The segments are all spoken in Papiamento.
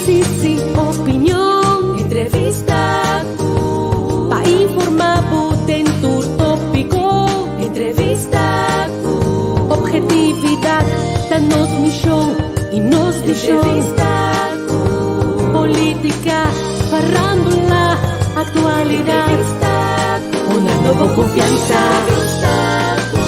Análisis i opinion. Entrevista ku pa informá bo den tur tópiko. Entrevista ku ophetividat ta nos mishon i nos vishon. Entrevista ku polítika, farándula, aktualidat. Entrevista ku honrando bo konfiansa. Entrevista ku.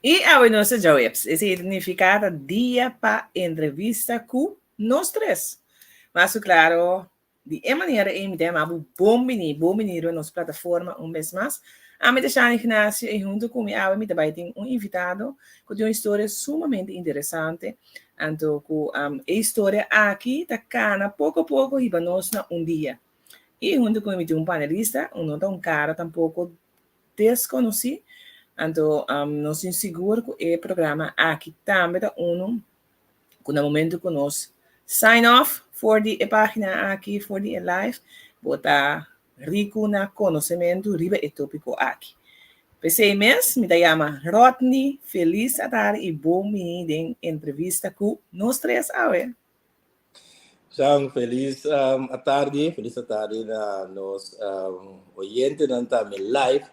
I awe nos ta djaweps. Esei ta nifiká ta dia pa entrevista ku nos tres. Mas ku klaro, Di e manera ei mi ta yama bo bon bini, bon bini riba nos plataforma un bes mas. Ami ta Shana Ignacio i huntu ku mi awe mi ta bai tin un invitado ku tin un historia sumamente interesante. Anto ku e historia aki ta kana poko poko hiba nos na un dia. I huntu ku mi mi tin un panelista, un no ta un kara tampoko deskonosí. Anto nos tin sigur ku e programa aki tambe ta unu ku na momento ku nos sign off for di e página aki, for di e live, bo ta riku na konosementu riba e tópiko aki. P'esei mes mi ta yama Rodney Felis atardi i bon bini den entrevista ku nos tres awe. Jean, felis atardi, felis atardi na nos oyentenan tambe live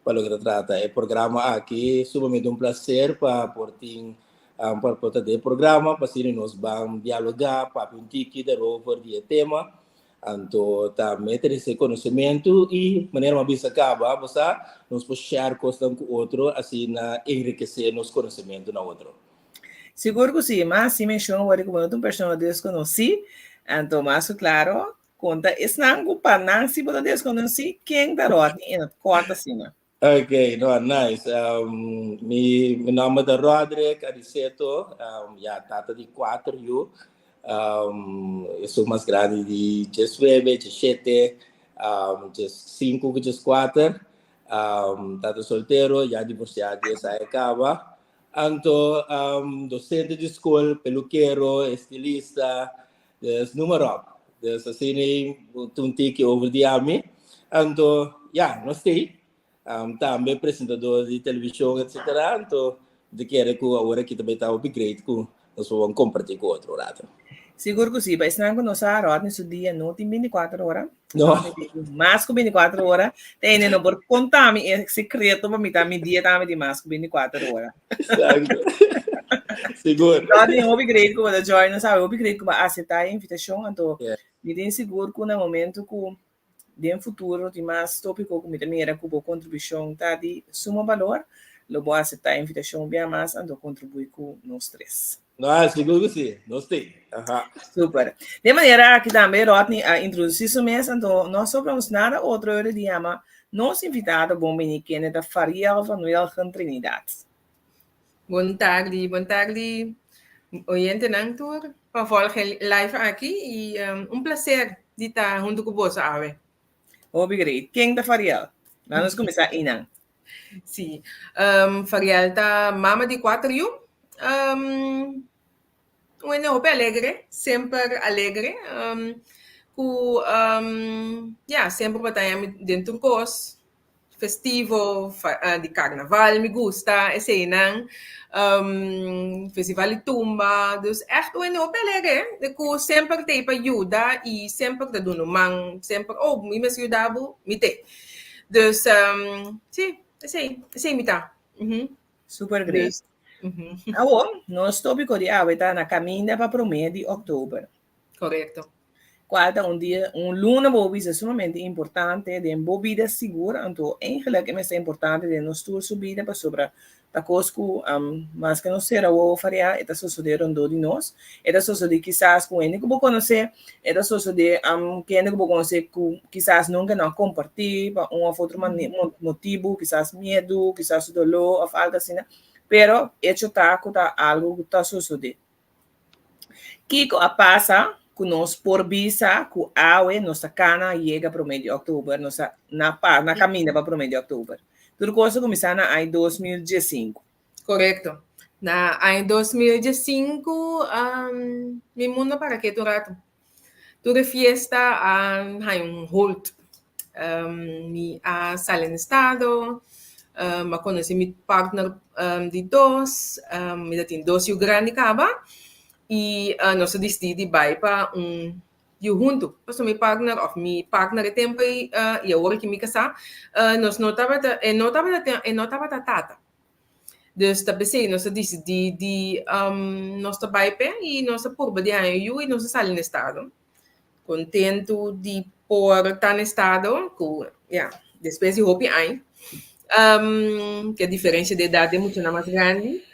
pa loke ta trata e programa aki. Sumamente un placer pa por tin pa por ta den e programa pa asina nos ban dialoga, papia un tiki daarover di e tema. Anto tambe trese konosementu i manera mi a bisa kaba bo sa nos por share kosnan ku otro asina enrikesé nos konosementu na otro. Sigur ku si, mas si menshon wòrdu ku bo no ta un persona deskonosí, anto mas ku klaro konta esnan ku pa nan si bo ta deskonosí ken ta Rodney en het kort asina. Ok, no, nice. Mi mi nòmber ta Roderick Ariseto, ya tata di kuater yu. Esun mas grandi di diesnuebe, diesshete, diesinku ku dieskuater. Tata soltero, ya divorsiá dies aña kaba. Anto docente di school, pelukero, estilista, dus noem maar op. Dus asina un tiki over di ami. Anto ya, nos t'ei. Tambe presentador di television etcetera. Anto mi ta kere ku awor aki ta bai ta hopi great ku nos por komparti ku otro un rato. Sigur ku si, pa esnan ku no sa, Rodney su dia no tin bintikuater ora. No. Mas ku bintikuater ora. Te hende no por konta mi e sekreto pa mi ta mi dia tambe tin mas ku bintikuater ora. Exacto. Sigur. Rodney, hopi great ku bo ta join nos awe. Hopi great ku bo a aseptá e invitashon. Anto, Yeah. mi tin sigur ku na momento ku Den futuro tin mas tópiko ku mi ta mira ku bo kontribushon ta di sumo balor. Lo bo aseptá e invitashon bia mas anto kontribuí ku nos tres. No, sigur ku si. Nos tin. Aha. Super. Den manera aki tambe Rodney a introdusí su mes, anto no sobra nos nada otro ora di yama nos invitado bon bini kende ta Fariel van Wilgen Trinidad. Bon tardi, bon tardi oyentenan tur pa volg e live aki y un placer di ta hunto cu boso awe. Hopi great. Ken ta Fariel? Laat nos cuminsa einan. Sí. Fariel ta mama di kuater yu. Um, un hende hopi alegre, semper alegre. Um, ku um, ya, semper bataya mi den tur kos. Festivo, di karnaval mi gusta, eseinan. Um, festival di tumba. Dus echt un hende hopi alegre, de ku semper t'ei pa yuda i semper ta duna un man. Semper, oh, mi mester yuda bo, mi t'ei. Dus, um, sí, esei, esei mi ta. Mhm. Super great. Dus, mhm. Awor, nos tópiko di awe ta na kaminda pa promé di òktober. Korekto. Kual ta un dia, un luna bo bisa sumamente importante den bo bida sigur, anto eigenlijk e mester importante den nos tur su bida pasobra ta kos ku maske nos sera wowo fariá e ta sosodé rondó di nos, e ta sosodé kisas ku hende ku bo konosé, e ta sosodé ku hende ku bo konosé ku kisas nunka no a kompartí pa un òf otro motibu, kisas miedu, kisas doló òf algu asina, pero echo ta ku ta algu ku ta sosodé. Kiko a pasa ku nos por bisa ku awe nos ta kana yega promé di òktober, nos ta na pa na kaminda pa promé di òktober. Tur kos a kuminsá na aña 2015. Korekto. Na aña 2015 mi mundu a para ketu un ratu. Tur e fiesta a haña un hold. Mi a sali na estado, mi a konosé mi partner di dos, mi ta tin dos yu grandi kaba i nos a disidí di bai pa un yu huntu. Pasobra mi partner òf mi partner e tempu ei i awor ki mi kasá, nos no tabata, e no tabata e no tabata tata. Dus ta p'esei nos a disidí di nos ta bai p'e i nos a purba di haña yu i nos a sali na estado. Kontentu di por ta na estado ku ya despues di hopi aña ku e diferensia di edat den muchanan mas grandi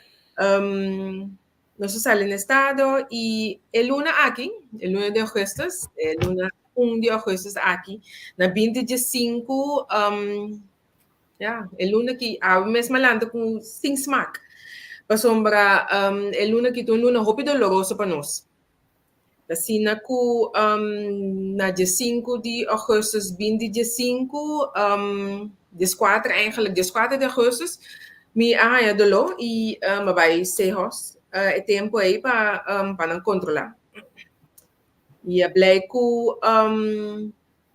nos a sali na estado i e luna aki, e luna di augustus, e luna un di augustus aki na binti diesinku Ya, e luna ki awe mes m'a lanta ku sin smak. Pasobra e luna ki ta un luna hopi doloroso pa nos. Asina ku na diesinku di augustus binti diesinku, dieskuater eigenlijk, dieskuater di augustus, mi a haña doló i m'a bai Sehos e tempu ei pa pa nan kontrolá. I a blei ku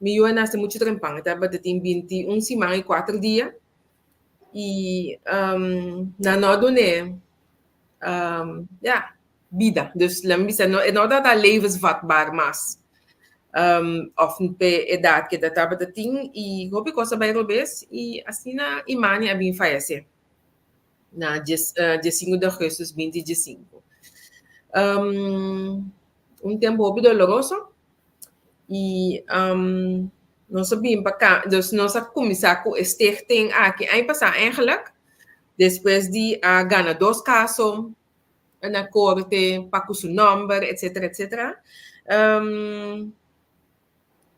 Mi yu a nase muchu trempan, e tabata tin 21 siman i kuater dia. I nan no a dun'é ya, bida. Dus laat mi bisa, e no tabata levensvatbaar mas. Òf p'e edat ku e ta tabata tin i hopi kos a bai robes i asina Imani a bin fayesé na diesinku di augustus binti diesinku. Un tempu hopi doloroso. I nos a bin pa ka, dus nos a kuminsá ku e stichting aki aña pasá eigenlijk, despues di a gana dos kaso na korte pa ku su nòmber etsetera etsetera.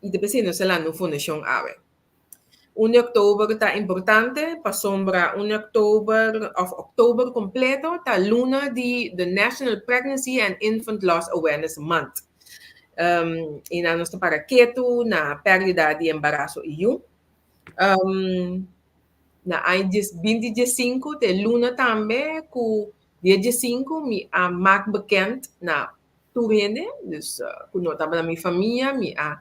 I ta p'esei nos a lanta un fundashon awe. Un di òktober ta importante pasobra un di òktober òf òktober kompleto ta luna di The National Pregnancy and Infant Loss Awareness Month. I nan nos ta para ketu na pèrdida di embaraso i yu. Na aña dies binti diesinku ta e luna tambe ku dia diesinku mi a mak bekend na tur hende, dus ku no tabata mi famia, mi a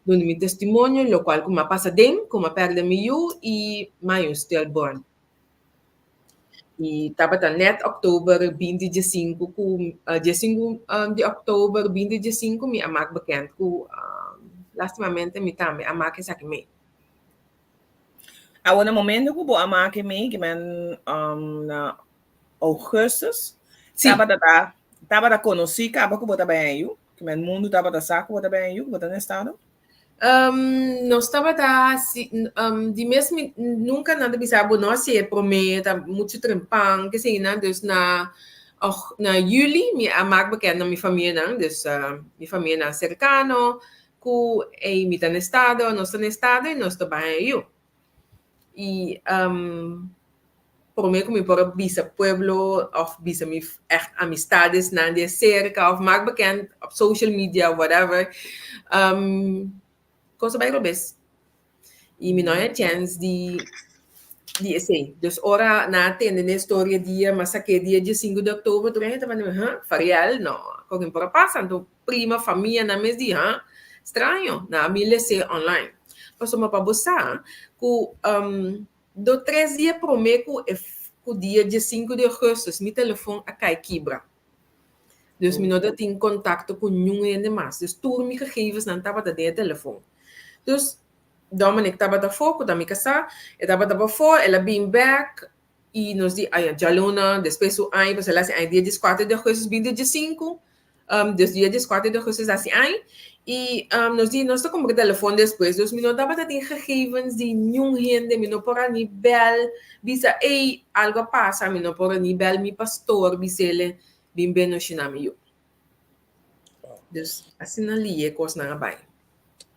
duna mi testimonio lokual ku mi a pasa den, ku mi a pèrdè mi yu i mi a haña un stillborn. I tabata nèt òktober binti diesinku ku diesinku di òktober binti diesinku mi a mak bekend ku lastimamente mi tambe a mak esaki mee. Awor na momento ku bo a mak e mee, ke men na Augustus, Sí. tabata ta tabata konosí kaba ku bo ta bai yu, ke men mundu tabata sa ku bo ta bai yu, ku bo ta na estado? Nos tabata hasi, di mes mi nunka nan ta bisa bo no hasi e promé, ta muchu trempan, keseinan, dus na na juli mi a mak bekend na mi famianan, dus mi famianan serkano ku ey mi ta na estado, nos ta na estado i nos ta bai yu. I promé ku mi por a bisa pueblo òf bisa mi ègt amistadesnan di aserka òf mak bekend op social media whatever, kos a bai robes. I mi no haña chèns di di esei. Dus ora nan a tende n'e storia dia masak'é dia diesinku di òktober tur hende tabata di huh, Fariel? No, koken por a pasa. Anto prima, famia nan mes di huh, straño. Nan a bin les'é online. Pasobra pa bo sa ku do tres dia promé ku e ku dia diesinku di ògùstùs mi telefon a kai kibra. Dus mi no ta tin kontakto ku niun hende mas. Dus tur mi gegevensnan tabata den e telefon. Dus Dominic tabata afó, ku ta mi kasá, e tabata pafó, el a bin bèk i nos di aña djaluna, despues su aña, pasobra el a hasi aña dia dieskuater di augustus bin dia diesinku, dus dia dieskuater di augustus a hasi aña, i nos di nos ta kumpra telefon despues, dus mi no tabata tin gegevens di niun hende, mi no por a ni bèl bisa ey algu a pasa, mi no por a ni bèl mi pastor bis'el bin bendoshiná mi yu. Dus asina liye kosnan a bai.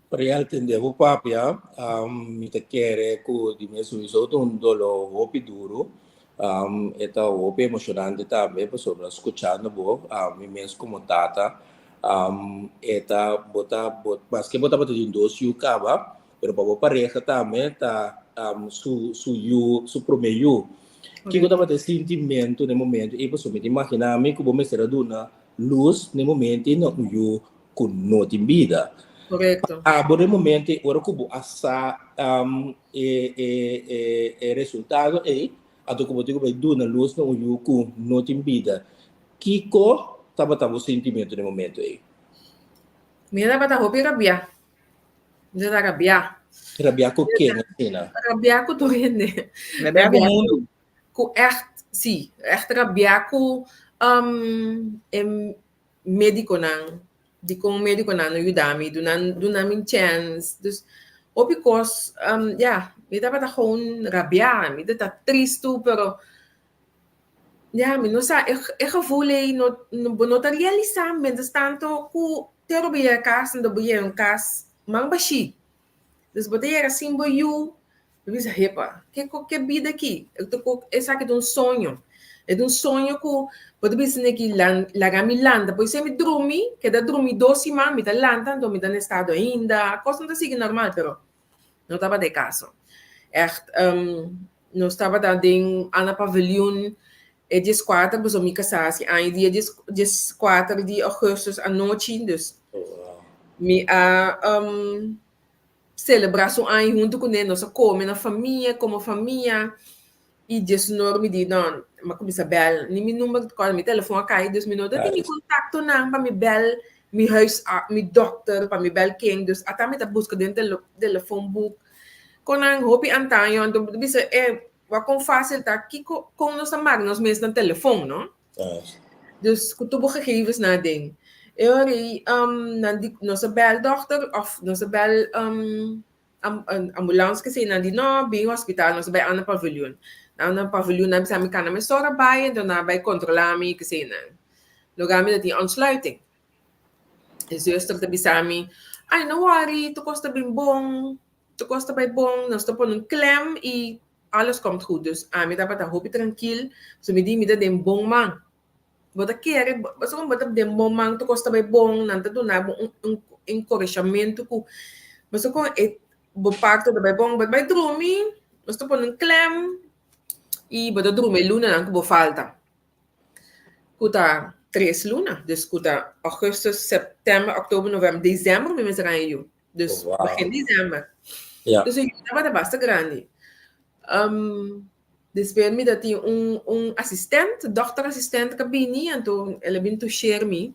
Real tende bo papia, mi ta kere ku di mes sowieso ta un doló hopi duru. E ta hopi emoshonante tambe pasobra skuchando bo, mi mes komo tata, e ta bo ta bo maske bo tabata tin dos yu kaba, pero pa bo pareha tambe ta su su yu su promé yu. Kiko tabata e sintimentu na e momento ei? Pasobra mi ta imaginá mi ku bo mester a duna lus na e momento ei na un yu ku no tin bida. Korekto. Abo na e momento ei ora ku bo a sa e e e e resultado ei, anto ku bo tin ku bai duna lus na un yu ku no tin bida, kiko tabata bo sintimentu na e momento ei? Mi tabata hopi rabiá. Mi ta rabiá. Rabiá ku ken asina? Rabiá ku tur hende. Rabiá ku mundu. Ku ègt, sí, ègt rabiá ku e médikonan. Dikon médikonan no yuda mi, duna duna mi un chèns. Dus hopi kos, ya, mi tabata gewoon rabiá. Mi ta tristu, pero ya, mi no sa, e e gevoel ei no bo no ta realisá mientras tanto ku te ora bo yega kas, anto bo yega un kas man bashí. Dus bo ta yega sin bo yu, bo bisa, hepa, ke ko ke bida aki? Esaki ta un soño. E ta un soño ku bo ta bisa neki laga mi lanta, por esei mi drumi, keda drumi dos siman, mi ta lanta anto mi ta na estado ainda, kosnan ta sigui normal, pero no tabata e kaso. Ègt nos tabata den Anna Paviljoen e dieskuater, pasobra mi kasá hasi aña dia dieskuater di augustus anochi, dus mi a selebrá su aña huntu kuné, nos a kome na famia, komo famia, i diesunor mi di no, mi a kuminsá bèl, ni mi number, mi telefon a kai, dus mi no ta tin mi kontaktonan pa mi bèl mi huis, mi dokter, pa mi bèl ken, dus ata mi ta buska den telefonboek, kon nan hopi antaño, anto bo ta bisa e wak kon fásil ta, kiko, kon nos ta mara nos mes na telefon, no? Dus ku tur bo gegevens na aden. E ora ei nan di nos a bèl dòkter òf nos a bèl ambulans kesei, nan di no, bin hospital, nos a bai Anna Paviljoen. Na Anna Paviljoen nan bisa mi kana mesora bai, anto nan a bai kontrolá mi kesei nan. Loga mi ta tin ontsluiting. E zuster ta bisa mi, ay no worry, tur kos ta bin bon, tur kos ta bai bon, nos ta pone un klem i alles komt goed. Dus ami tabata hopi trankil, so mi di mi ta den bon man. Bo ta kere, pasobra bo ta den bon man, tur kos ta bai bon, nan ta duna bo un un enkurashamentu ku pasobra kon e bo parto ta bai bon, bo ta bai drumi, nos ta pone un klem i bo ta drumi e lunanan ku bo falta. Ku ta tres luna, dus ku ta augustus, september, oktober, november, december mi mester haña yu. Dus Oh, wow. begin december. Ja. Dus e yu tabata basta grandi. Despues mi ta tin un un asistent, dokter asistent ka bini, anto el a bin tusheer mi.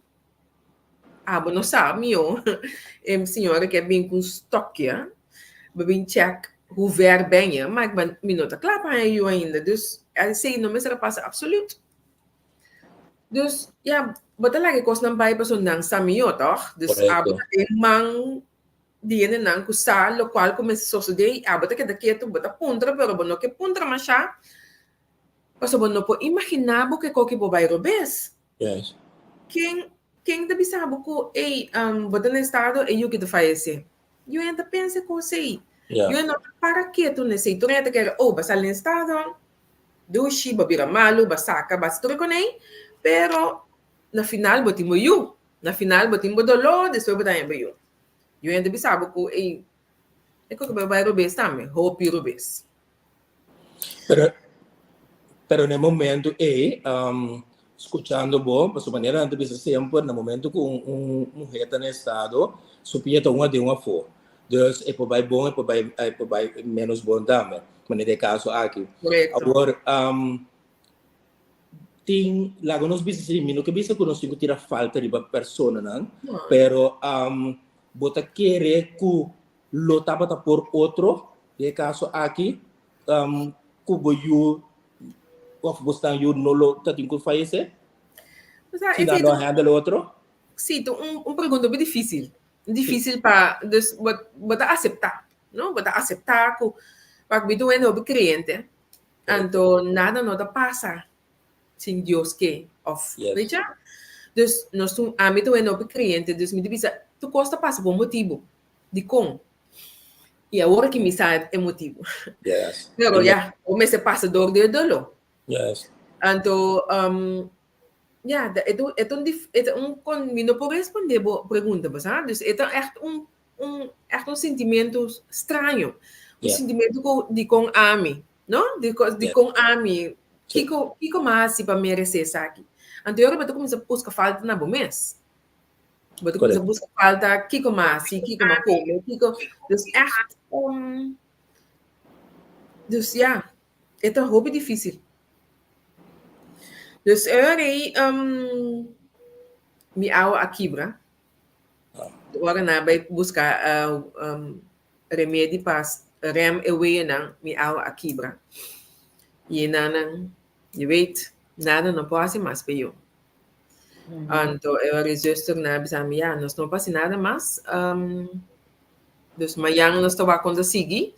Abo no sa mihó. E señora ke a bin ku un stokje, bo bin check hoe ver ben je, maar ik ben, mi no ta kla pa haña yu ainda. Dus esei no mester a pasa absoluut. Dus ya, bo ta laga e kosnan bai pasobra nan sa mihó, tòg? Dus abo Korekto. ta den man di hendenan ku sa lokual ku mester sosodé i abo ta keda ketu, bo ta puntra pero bo no ke puntra mashá pasobra bo no por imaginá bo ke koki bo bai robes. Yes. Ken ken ta bisa bo ku ey bo ta na estado e yuki ta fayesé? Yu hende ta pensa kos ei. Yeah. Yu hende no ta para ketu na esei. Tur hende ta kere, oh, bo a sali na estado, dushi, bo a bira malu, bo a saka, bo a hasi tur e konei, pero na final bo tin bo yu. Na final bo tin bo doló, despues bo ta haña bo yu. Yu hende bisa bo ku ey e koke bo bai robes tambe, hopi robes. Pero, pero na e momento ei, um, skuchando bo, pasobra manera nan ta bisa semper, na momento ku un, un muher ta na estado, su pia ta un aden un afó. Dus e por bai bon, e por bai, e por bai menos bon tambe, manera den e kaso aki. Korekto. Awor, um, tin, laga nos bisa si, mi no ke bisa ku nos tin ku tira falta riba personanan, No. pero um, bo ta kere ku lo tabata por otro, den e kaso aki, um, ku bo yu of bo stan yu no lo ta tin ku fayesé? O sea, Si nan esei no ta, handle otro? sí, ta un, un pregunta hopi difícil. Sí. Difícil pa, dus bo, bo ta aseptá, no? Bo ta aseptá ku, wak mi ta un hende hopi kreyente, anto nada no ta pasa sin Dios ke of Yes. weet je? Dus nos ta un, ami ta un hende hopi kreyente, dus mi ta bisa tur kos ta pasa pa un motibu. Dikon? I awor ki mi sa e motibu. Yes. Pero ya, bo mester pasa dor di e doló. Yes. Anto, um, ya, e ta e ta un dif e ta un kon mi no por respondé bo pregunta bo sa. Dus e ta ègt un un ègt un sintimentu straño. Un Yeah. sintimentu ku dikon ami, no? Dikon Yeah. dikon ami, Sí. kiko kiko mi a hasi pa meresé esaki? Anto e ora bo ta kuminsá buska falta na bo mes. Bo ta kuminsá Correcto. buska falta kiko mi a hasi, kiko mi a kome, kiko. Dus ègt un dus ya, e ta hopi difísil. Dus e ora ei um, mi awa a kibra. Ora nan a bai buska uh, um, remedi pa rem e weeënan, mi awa a kibra. I nan, je weet, nada no por hasi mas pa yu. Anto e ora e zusternan a bisa mi, ya, nos no por hasi nada mas. Um, dus mañan nos ta wak kon ta sigui.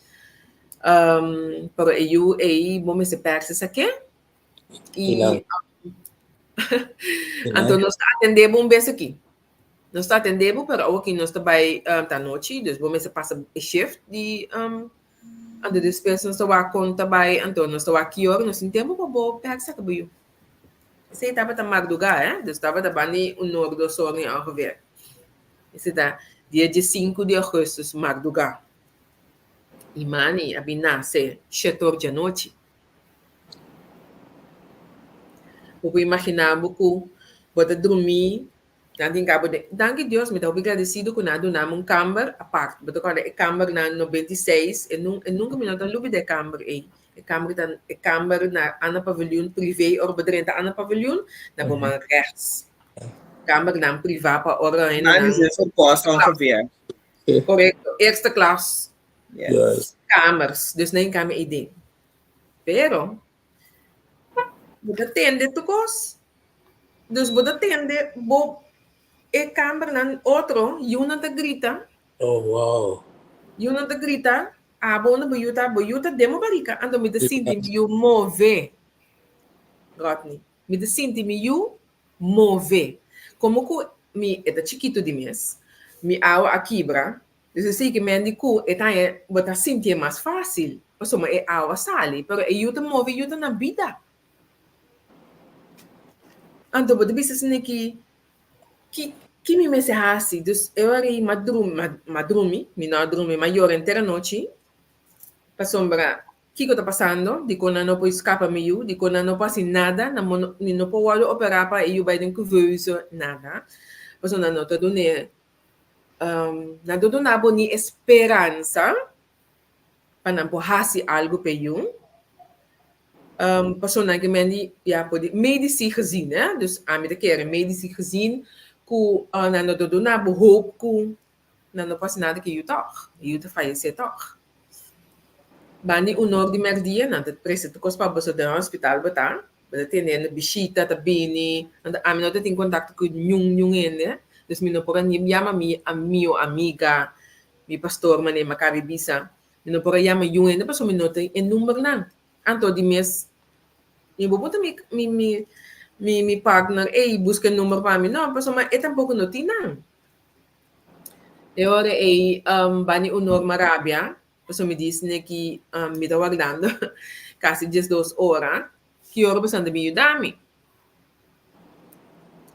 Um, pero e yu ei bo mester pèrsè sak'é. I I nan, i anto nan. nos ta atendé bo un bes aki. Nos ta atendé bo, pero awoki nos ta bai um, ta anochi, dus bo mester pasa e shift di um, anto despues nos ta wak kon ta bai, anto nos ta wak ki ora nos tin tempu pa bo pèrsè saka bo yu. Esei tabata mardugá, eh? Dus tabata bani un or, dos or ni ongeveer. Esei ta dia diesinku di augustus, mardugá. I mani a bin nase shete or djanochi. Bo por imaginá bo ku bo ta drumí, nan tin kabo den. Danki Dios, mi ta hopi gradesido ku nan a duna mi un kamber apart. Bo ta kòrda e kamber na 96, e nun e nunka mi no ta lubida e kamber ei. E kamber ta e kamber na Anna Paviljoen privé, ora bo drenta Anna Paviljoen, na bo man rechts. Kambernan privá pa ora Nan hendenan. is een kost ongeveer. Correcto, eerste klas. Yes. Yes. Kamers, dus nan kamer ei den. Pero, bo ta tende tur kos. Dus bo ta tende bo e kambernan otro, yunan ta grita. Oh, wow. Yunan ta grita, Abo unda bo yu ta? Bo yu ta den bo barika. Anto mi ta sinti mi yu move. Rodney, mi ta sinti mi yu move. Komo ku mi e ta chikitu di mes, mi awa a kibra, dus esei ke men di ku e ta haña bo ta sintié mas fásil, pasobra e awa sali, pero e yu ta move, e yu ta na bida. Anto bo ta bisa esei ki Ki ki mi mester hasi? Dus e ora ei m'a drumi, m'a drumi, mi no a drumi, m'a yora henter anochi, pasobra kiko ta pasando? Dikon nan no por skapa mi yu? Dikon nan no por hasi nada? Nan bo no, mi no por wòrdu operá pa e yu bai den kuveuze, nada. Pasobra nan no ta dun'é, nan ta duna bo ni e speransa pa nan por hasi algu p'e yu. Um, pasobra nan ke men di, ya, por di medici gezien, hè, dus ami ta kere medici gezien ku uh, nan no ta duna bo hoop ku nan no por hasi nada ku e yu tòg, e yu ta fayesé tòg. Banda di un or di mèrdia nan ta presta tur kos pa bo, so den hospital bo ta, bo ta tene hende bishita ta bini, anto ami no ta tin kontakto ku niun niun hende, dus mi no por a ni yama mi ami o amiga, mi pastor manera mi a kaba di bisa, mi no por a yama niun hende pasobra mi no tin e numbernan. Anto di mes mi bo punta mi mi mi mi mi partner ey buska e number pa mi no pasobra e tampoco no tin nan. E ora ey um bani un or rabia pasobra mi di sneki um mi ta wardando casi 12 ora ki ora boso ta bin yuda mi.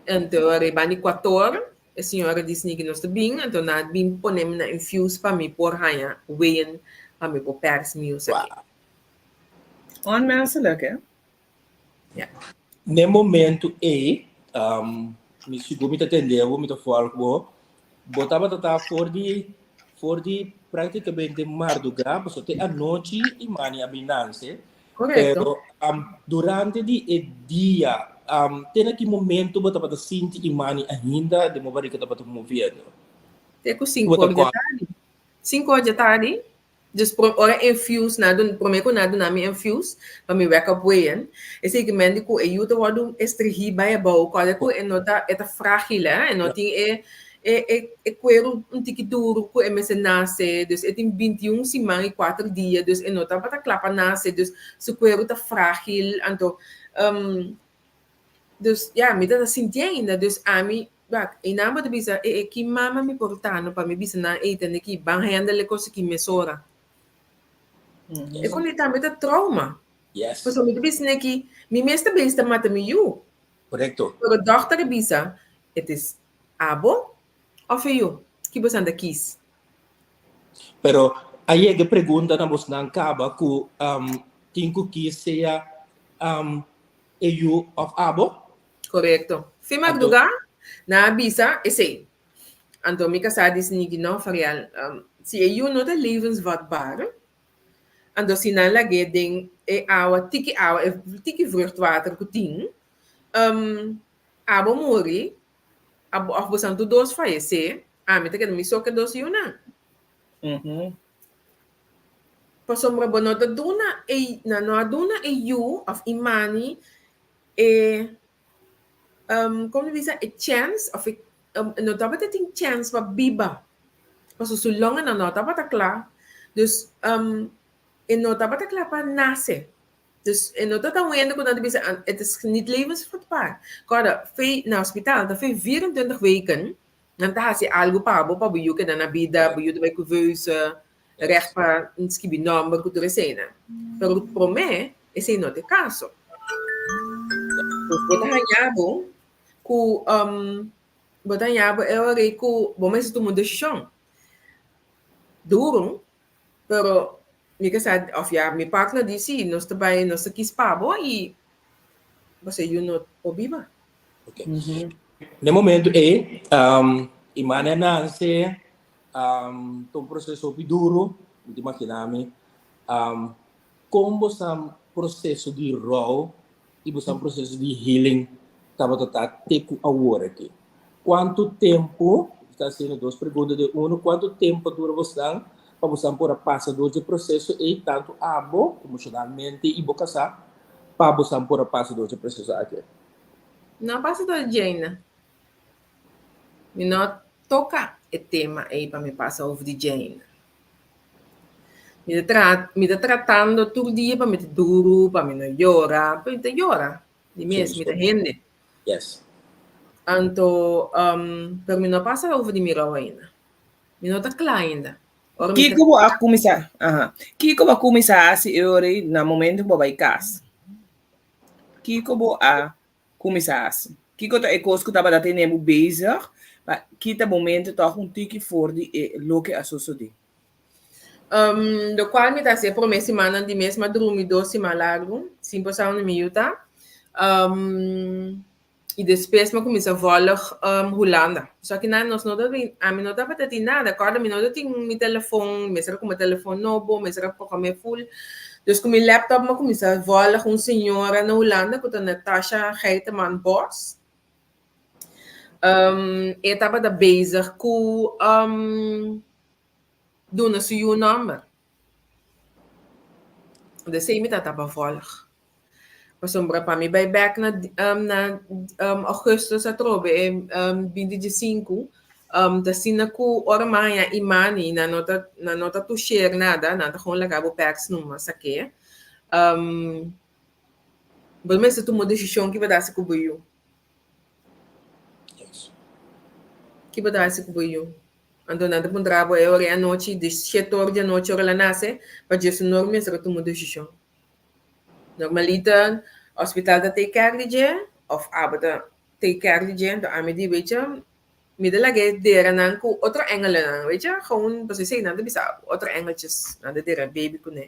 Anto ora bani 4 e señora di sneki nos ta bin anto nan a bin pone mi na infuse pa mi por haya weyen pa mi por pers mi esaki. Wow. Onmenselijk, hè? Ja. Ne momento ei, um, mi sigur mi ta tende bo, mi ta volg bo, bo tabata ta for di, for di prácticamente mardugá, paso te anochi i mani a bin nanse. Correcto. Pero um, durante di e dia, um, te na ki momento bo tabata sinti i mani ainda den bo barriga tabata moviendo? Te ku Bo 5 ta or di kòrda? tardi. 5 or di tardi. Dus pro, ora infuse na dun, prome ku na duna mi infuse pa mi wek up weyen. Esei ki men di ku e yu ta wòrdu estrihí bai abou, kòrda ku e no ta e ta frágil hè, e no tin e e e e kueru un tiki duru ku e mester nase, dus e tin 21 siman i kuater dia, dus e no tabata kla pa nase, dus su kueru ta frágil, anto Dus ya, mi ta ta sinti ainda. Dus ami, wak, einan bo ta bisa, e e ki mama mi por ta no pa mi bisa nan, ey tende ki ban handle e kos aki mesora. E kos ei tambe ta trauma. Yes. Pasobra mi ta bisa neki, mi mes ta bezig ta mata mi yu. Korekto. Pero dòkter a bisa, et is abo òf e yu, ki bosan ta kis? Pero a yega e pregunta na bosnan kaba ku tin ku kis sea E yu of abo? Korekto. Fin mardugá, nan a bisa esei. Anto mi kasá di Sniki, No, Fariel, si e yu no ta levensvatbaar, anto si nan lag'é den e awa, tiki awa, e tiki vruchtwater ku tin, abo muri, abo of bosan tur dos fayesé, ami ta keda mi so ku e dos yunan. Pasobra bo no ta duna e, nan no a duna e yu of Imani e, como ta bisa, e chance of e, no tabata tin chance pa biba. Pasobra su longanan no tabata kla. Dus, e no tabata kla pa nase. Dus e no ta ta un hende ku nan ta bisa, het is niet levensvatbaar. Kòrda, fe na hospital ta fe 24 weken Nan ta hasi algu pa bo, pa bo yu keda na bida, bo yu ta bai kuveuze, recht pa skibi nòmber ku tur eseinan. Pero promé esei no ta e kaso. Dus bo ta haña bo ku bo ta haña bo e ora ei ku bo mester tuma un desishon duru, pero mi ke sa òf ya mi partner di si nos ta bai nos ta kis pa bo i bo yu no por biba. Okay. Na e momento ei, um, Imane a nanse, um, ta un proceso hopi duro, mi ta imagina mi. Um, kon bosan proceso di rou i bosan proceso di healing tabata ta te ku awor aki? Kuantu tempu, mi ta hasiendo dos pregunta den uno, kuantu tempu a dura bosan pa bosan por a pasa dor dje proceso ei, tantu abo emocionalmente i bo kasá, pa bosan por a pasa dor dje proceso aki? No pasa dor dje ainda. Mi no toka e tema ei pa mi pasa over di dje ainda. Mi ta tra mi ta tratando tur dia pa mi ta duru, pa mi no yora, pa mi ta yora di mes, mi ta hende. Yes. Anto, um, pero mi no pasa over di mi rou ainda. Mi no ta kla ainda. Ora mi ta Kiko bo a kuminsá? Aha. Kiko bo a kuminsá hasi e ora ei na momento ku bo bai kas? Kiko bo a kuminsá hasi? Kiko ta e kos ku tabata tene bo bezig pa kita bo mente tòg un tiki for di e loke a sosodé? Um, lokual mi ta hasi e promé simannan di mes, mi a drumi dos siman largu sin por sa unda mi yu ta. Um, I despues mi a kuminsá vòlg Hulanda. So akinan nos no ta bin, ami no tabata tin nada. Kòrda mi no ta tin mi telefon, mester a kumpra telefon nobo, mester a program'é ful. Dus ku mi laptop mi a kuminsá vòlg un señora na Hulanda ku ta Natasha Geiteman Bos. E tabata bezig ku duna su yu nòmber. Desei mi tabata vòlg. Pasobra pa mi bai bek na na augustus atrobe e binti di sinku ta asina ku ora mi a haña Imani nan no ta nan no ta tusheer nada nan ta gewoon laga bo pèrs numa sak'é bo mester tuma un desishon ki bo ta hasi ku bo yu. Ki bo ta hasi ku bo yu? Anto nan ta puntra bo e ora e anochi di shete ora di anochi ora el a nase pa djesunor mester a tuma un desishon. Normalita hospital ta take care di dje of abo ta take care di dje, enton ami di wecha mi ta laga e dera nan ku otro engelennan wecha gewoon pasobra esei nan ta bisa otro engeltjes nan ta dera baby kuné.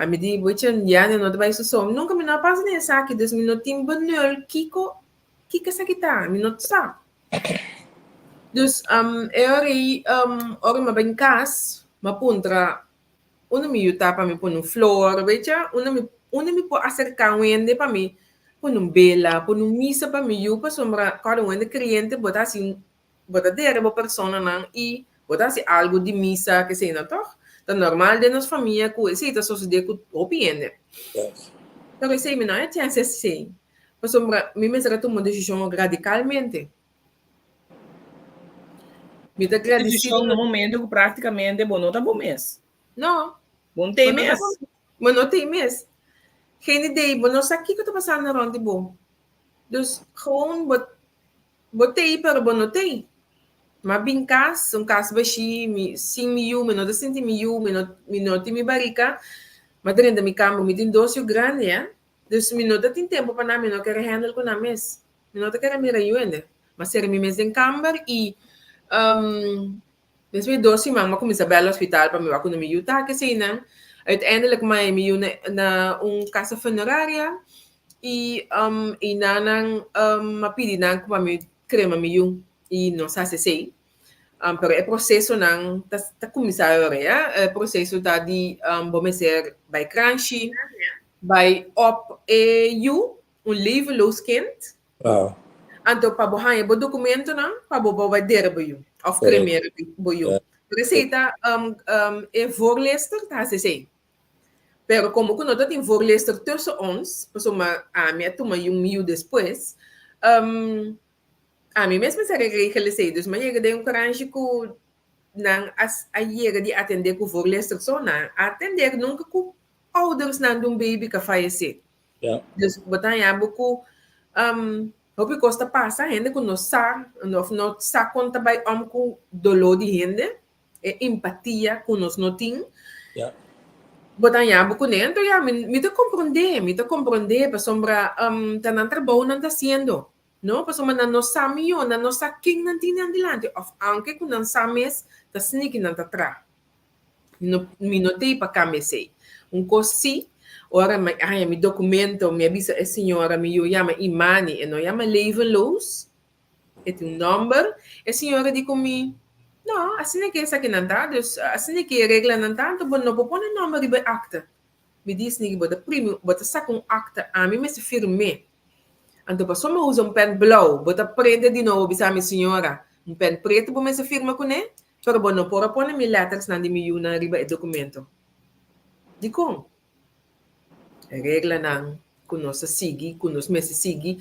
Ami di, Boecha, ya no ta bai su so. Nunka mi no a pasa den esaki, dus mi no tin benul kiko, kiko esaki ta, mi no sa. Dus e ora ei, ora mi a bai kas, mi a puntra unda mi yu ta pa mi pone un flor, wecha, unda mi, unda mi por aserká un hende pa mi pone un bela, pone un misa pa mi yu, pasobra kòrda un hende kreyente bo ta hasi bo ta dera bo personanan i bo ta hasi algu di misa keseinan tòg? Ta normal den nos famia ku esei ta sosodé ku hopi hende. Pero esei mi no a chèns esei, pasobra mi mester a tuma un desishon radikalmente. Mi ta gradisido. Desishon na momento ku práktikamente bo no ta bo mes. No. Bo no t'ei mes. Bo no t'ei mes. Geen idee, bo no sa kiko ta pasando rònt di bo. Dus gewoon bo bo t'ei pero bo no t'ei. M'a bin kas, un kas bashí, mi sin mi yu, mi no ta sinti mi yu, mi no mi no tin mi barika. M'a drenta mi kamber, mi tin dos yu grandi ya. Dus mi no ta tin tempu pa nan, mi no kere handle ku nan mes. Mi no ta kere mira yu hende. M'a sera mi mes den kamber i despues di dos siman m'a kuminsá bèl hospital pa mi wak unda mi yu ta keseinan. Uiteindelijk m'a haña mi yu na un kasa funeraria i einan nan m'a pidi nan ku pa mi krema mi yu i nos hasi esei. Pero e prosesonan ta ta kuminsá awor ya. E proseso ta di bo mester bai kranshi, bai op e yu, un levenloos kind. Wow. Anto pa bo haña bo dokumentonan pa bo por bai dera bo yu òf kremera bo yu. Pero esei ta e voorleester ta hasi esei. Pero komo ku no ta tin voorleester tussen ons, pasobra ami a tuma yu mi yu despues, ami mes mester a regel esei. Dus mi a yega den un kranshi ku nan a yega di atendé ku voorleester so, nan a atendé nunka ku oudersnan di un baby ku a fayesé. Ja. Dus bo ta haña bo ku um, hopi kos ta pasa, hende ku no sa, of no sa kon ta bai om ku doló di hende, e empatia ku nos no tin. Ja. Bo ta haña bo kuné, anto ya, mi, mi ta komprondé, mi ta komprondé, pasobra um, ta nan trabou nan ta hasiendo, no? Pasobra nan no sa mihó, nan no sa ken nan tin nan dilanti, of aunke ku nan sa mes, ta sniki nan ta traha. No, mi no t'ei pa cambia esei. Un cos si, ora mi a haña mi documento, mi a bisa e señora, mi yu yama Imani, e no yama Levenloos, e tin un nomber. E señora di cu mi, No, asina ke esakinan ta, dus asina ke e reglanan ta, anto bo no por pone nomber riba e acta. Mi di, Snigi, bo ta primi, bo ta saca un acta, ami mester firm'é. Anto pasobra mi a usa un pen blou, bo ta prende di nobo bisa mi, Señora, un pen pretu bo mester firma kuné? Pero bo no por a pone mi lettersnan di mi yunan riba e documento. Dikon? E reglanan ku nos ta sigui, ku nos mester sigui,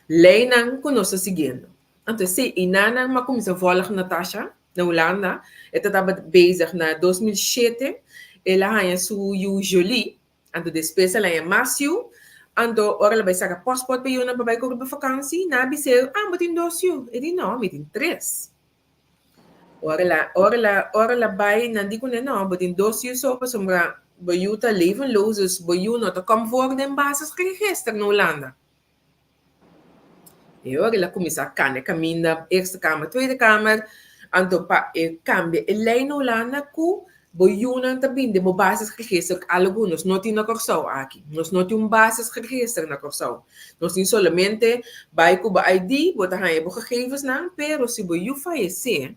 leinan ku nos ta siguiendo. Anto esei einanan mi a kuminsá vòlg Natasha na Hulanda. E ta tabata bezig na 2007. El a haña su yu Jolie. Anto despues el a haña mas yu. Anto ora el a bai saka paspòrt pa e yunan pa bai kore pa fakansi, nan a bis'é, Ah, bo tin dos yu? E di, No, mi tin tres. Ora el a, ora el a, ora el a bai, nan di kuné, No, bo tin dos yu so pasobra bo yu ta levenloos, dus bo yu no ta kom voor den basisregister na Hulanda. E ora el a kuminsá kanda e kaminda, Eerste Kamer, Tweede Kamer, anto pa e kambia e lei na Hulanda ku bo yunan ta bini den bo basisregister, algu nos no tin na Kòrsou aki. Nos no tin un basisregister na Kòrsou. Nos tin solamente bai ku bo ID, bo ta haña bo gegevensnan, pero si bo yu fayesé,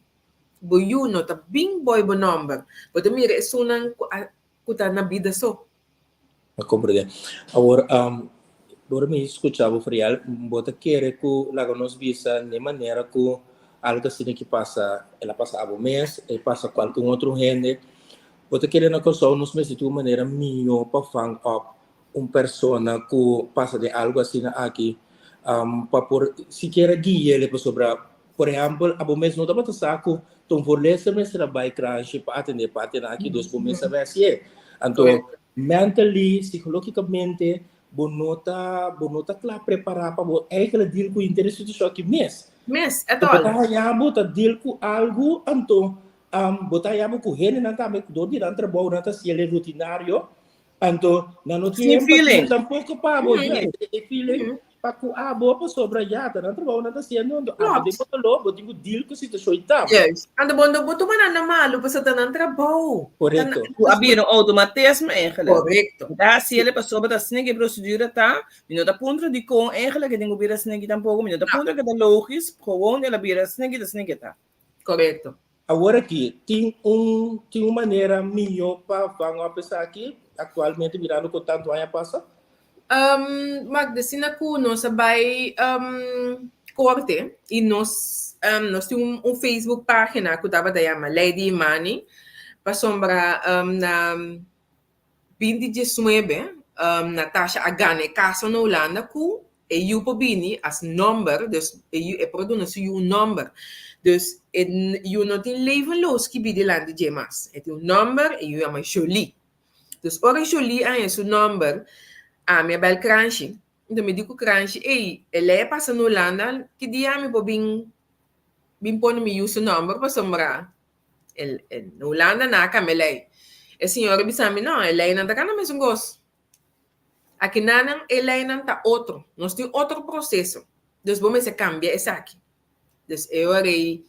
bo yu no ta bin boi bo nòmber. Bo ta mira esunnan ku a ku ta na bida so. A comprende. Awor, ora mi scucha bo Friel, bo ta kere cu laga nos bisa n'e manera cu algo asina ki pasa, el a pasa abo mes, e pasa cualke un otro hende, bo ta kere na Kòrsou nos mester tin un manera mihó pa vang op un persona cu pasa den algo asina aki, pa por sikiera gui'el pasobra Por ehèmpel, abo mes no tabata sa ku ta un voorlezer mester a bai kranshi pa atendé partinan aki, dus bo mes a bai hasié. Anto, mentally, psikológikamente, bo no ta, bo no ta kla prepará pa bo eigenlijk deal ku henter e situashon aki mes. Mes, at Bo all. ta haña bo ta deal ku algu, anto bo ta haña bo ku hendenan tambe dor di nan trabou nan ta hasiel e rutinario, anto nan no tin Sin empatia feeling. tampoko pa bo, e feeling. pa ku abo pasobra ya ta nan trabou nan ta hasiendo anto abo den bo doló bo tin ku deal ku situashon i tambe. Juist. Anto bo no bo tuma nan na malu pasobra ta nan trabou. Korekto. Ku a bira un outomatisme eigenlijk. Korekto. Mi ta hasiel pasobra ta asina ku e prosedura ta, mi no ta puntra dikon eigenlijk e tin ku bira asina aki tampoko, mi no ta puntra ke ta logis, gewoon el a bira asina aki ta asina ki e ta. Korekto. Awor aki tin un tin un manera mihó pa van op esaki aktualmente mirando ku tantu aña pasa? Um, mak desina ku nos a bai um, korte i nos um, nos tin un, un Facebook página ku tabata yama Lady Imani pasobra um, na 2019 um, Natasha a gana e kaso na Hulanda ku e yu por bini as nòmber, dus e yu e por duna su yu un nòmber. Dus e yu no tin levenloos skibí dilanti dje mas. E tin un nòmber, e yu yama Jolie. Dus ora Jolie a haña su nòmber, ami a bèl Kranshi. Enton mi di ku Kranshi, ey, e lei a pasa na Hulanda, ki dia ami por bin bin pone mi yu su nòmber pasobra el el na Hulanda nan a kambia lei. E señora bisa mi, no, e leinan ta kanda mesun kos. Akinanan e leinan ta otro. Nos tin otro proseso. Dus bo mester kambia esaki. Dus e ora ei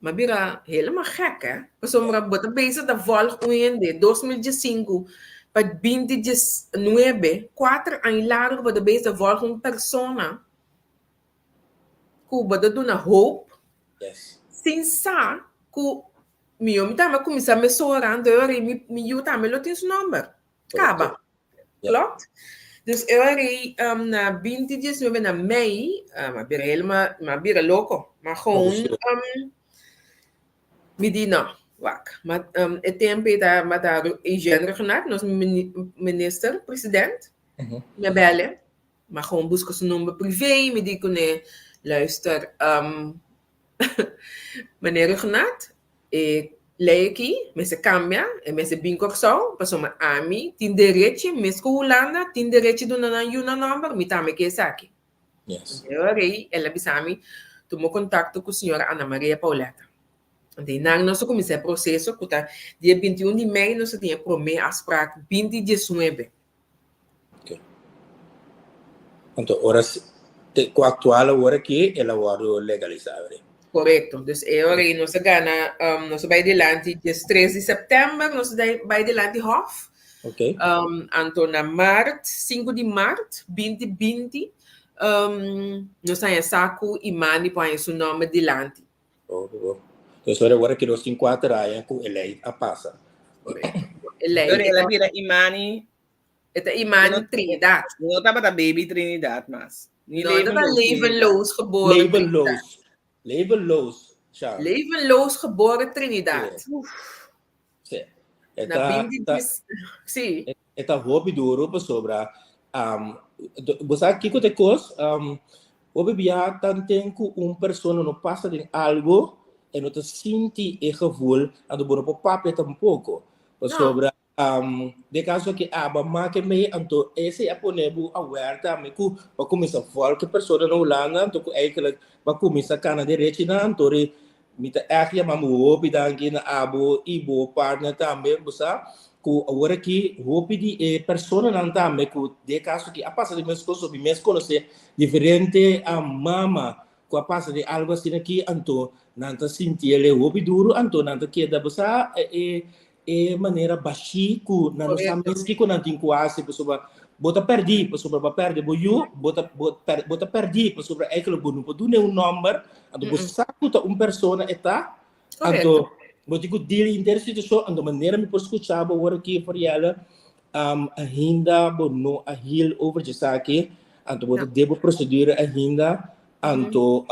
m'a bira helemaal gek hè. Pasobra bo ta bezig ta volg un hende 2015 pa 2019, kuater aña largu bo ta bezig ta volg un persona ku bo ta duna hoop sin sa ku mi yo mi tambe a kuminsá mesora anto e ora ei mi yu tambe lo tin su nòmber. Kaba. Klopt? Dus e ora ei um, na 2019 na mei, um, a bira helemaal, ma bira loko. Ma gewoon, um, mi di no, wak. Ma um, e tempo ei ta, ma ta Eugène Rhuggenaath, nos minister, president, mi a bèl'e. Ma gewoon buska su number privé, mi di kuné, luister, um, meneer Rhuggenaath, E lei aki mester kambia, e mester bin Kòrsou, pasobra ami tin derechi, mes ku Hulanda tin derechi duna nan yu nan nòmber, mi tambe ke esaki. Yes. E ora ei el a bisa mi, tuma kontakto ku señora Ana Maria Pauletta. Anto einan nos a kuminsá e proseso ku ta dia 21 di mei nos a tin e promé afsprak 2019. Ok. Anto ora te ku aktual awor aki el a wòrdu legalisá awe. Korekto. Dus e ora ei nos a gana, um, nos a bai dilanti dies tres di sèptèmber, nos a bai dilanti hòf. Ok. Um, anto na mart, sinku di mart, 2020, um, nos haña sa ku Imani por haña su nòmber dilanti. Oh, oh. Dus ora awor aki nos tin kuater aña ku e lei a pasa. E lei. Ora el a bira Imani. E ta Imani Trinidad. No tabata baby Trinidad mas. Ni no, tabata levenloos geboren. Levenloos. Levenloos. Sha. Levenloos geboren Trinidad. Sí. E ta, ta, sí. E ta hopi duro pasobra um, bo sa kiko te kos um, hopi bia tanten ku un persona no pasa den algo e no ta sinti e gevoel anto bo no por papia tampoko pasobra um, de kaso ki aba make mee anto ese a pone bo aware tambe ku bo a kuminsa volg e persona na Hulanda anto ku eigenlijk bo a kuminsa kana derechinan anto ri Mi ta ègt yama bo hopi danki na abo i bo partner tambe, bo sa ku awor aki hopi di e personanan tambe ku den e kaso aki a pasa den mes kos, mi mes konosé diferente mama ku a pasa den algu asina aki, anto nan ta sinti el e hopi duru, anto nan ta keda bo sa e e manera bashí ku nan no sa mes kiko nan tin ku hasi pasobra bo ta pèrdí pasobra bo a pèrdè bo yu bo ta bo bo ta pèrdí pasobra eigenlijk bo no por dun'é un nòmber anto bo sa ku ta un persona e ta anto bo tin ku deal henter e situashon anto manera mi por skucha bo awor aki Foriella ainda bo no a heal over djesaki anto bo ta den bo prosedura ainda anto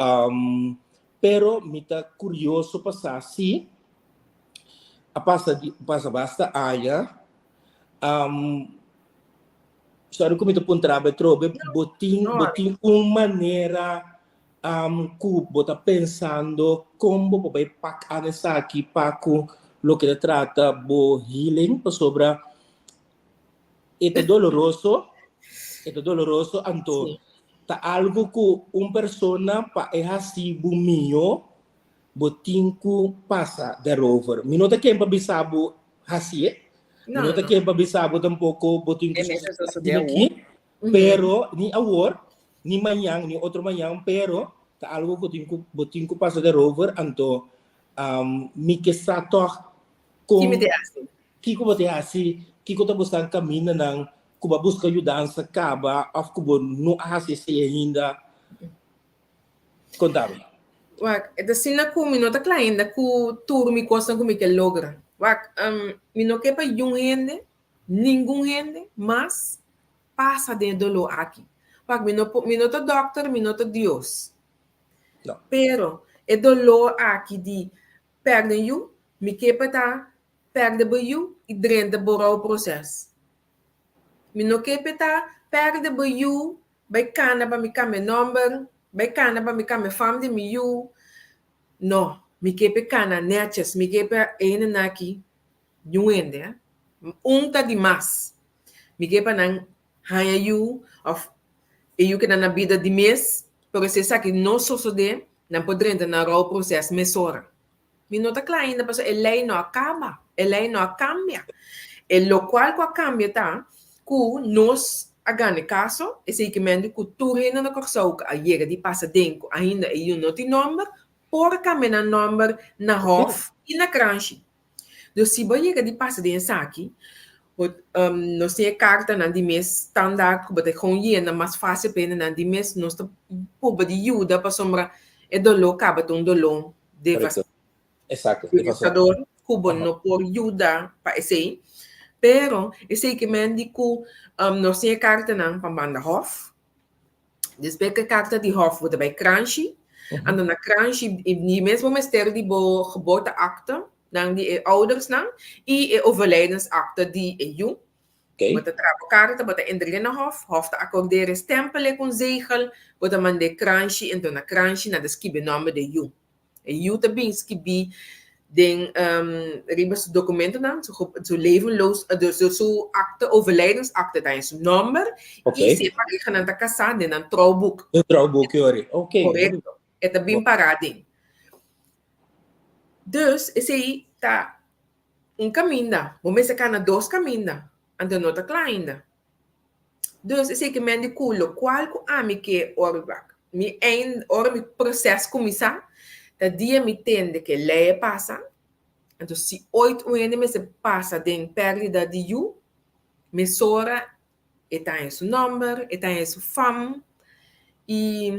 pero mi ta kurioso pa sa si A pasa di pasa basta aña. Um, sorry ku mi ta puntra bo atrobe, bo tin bo tin un manera um, ku bo ta pensando kon bo por bai pak aan esaki pa ku loke ta trata bo healing pasobra e ta doloroso, e ta doloroso anto ta algo ku un persona pa e hasi bo mihó Bo tin ku pasa daarover. Mi no ta ken pa bisa bo hasié. Mi no ta ken pa bisa bo tampoko bo tin ku E mester sosodé sosodé aki. awor. Pero, ni awor. ni mañan ni otro mañan, pero ta algo ku tin ku bo tin ku pasa derover, anto mi ke sa tòg Ki kon mi te hasi? kiko bo te hasi, kiko ta bo stan kamindanan ku bo a buska yudansa kaba òf ku bo no a hasi esei ainda. Konta mi. Wak, e ta asina ku mi no ta kla ainda ku tur mi kosnan ku mi ke logra. Wak, mi no ke pa yun hende, ningun hende mas pasa den e doló aki. Wak, mi no por, mi no ta dòkter, mi no ta Dios. No. Pero e doló aki di pèrdè un yu, mi ke pa ta pèrdè bo yu i drenta bo rouproses. Mi no ke pa ta pèrdè bo yu Bai kana pa mi kambia nòmber, bai kana pa mi kambia fam di mi yu. No, mi ke p'e kana nètjes, mi ke pa e hendenan aki niun hende, eh. Un ta di mas. Mi ke pa nan haña yu òf e yu keda na bida di mes, pero si esaki no sosodé, nan por drenta na rouproses mesora. Mi no ta kla ainda pasobra e lei no a kaba, e lei no a kambia. E lokual ku a kambia ta ku nos a gana e kaso, esei ke mende ku tur hende na Kòrsou ku a yega di pasa den ku ainda e yu no tin nòmber, por kambia nan nòmber na hòf i na kranshi. Dus si bo yega di pasa den esaki, bo nos tin e kartanan di mes standaard ku bo ta gewoon yena mas fásil pa hendenan di mes, nos ta proba di yuda pasobra e doló kaba ta un doló devastador ku bo no por yuda pa esei. Pero esei ke men di ku nos tin e kartanan pa manda hof. Despues ku e karta di hof bo ta bai kranshi. Anto na kranshi di mes bo mester di bo geboorteakte nan di e oudersnan i e overlijdensakte di e yu. Bo ta traha bo karta, bo ta entrega na hof, hof ta akordera e stempel e ku un zegel, bo ta manda e kranshi, enton na kranshi nan ta skibi e nòmber di e yu. E yu ta bin skibí den riba su dokumentonan, su su levenloos, su akte, overlijdensakte ta den su nòmber i si e parehanan ta kasá den nan trouwboek. Den trouwboek yori, ok. Korekto, e ta bin pará den. Dus esei ta Un kaminda, bo mester kana dos kaminda, anto no ta kla ainda. Dus esei ke men di ku lokual ku ami ke ora wak mi eind ora mi proses kuminsá ta dia mi tende ke lei a pasa, anto si oit un hende mester pasa den pèrdida di yu, mesora e ta haña su nòmber, e ta haña su fam i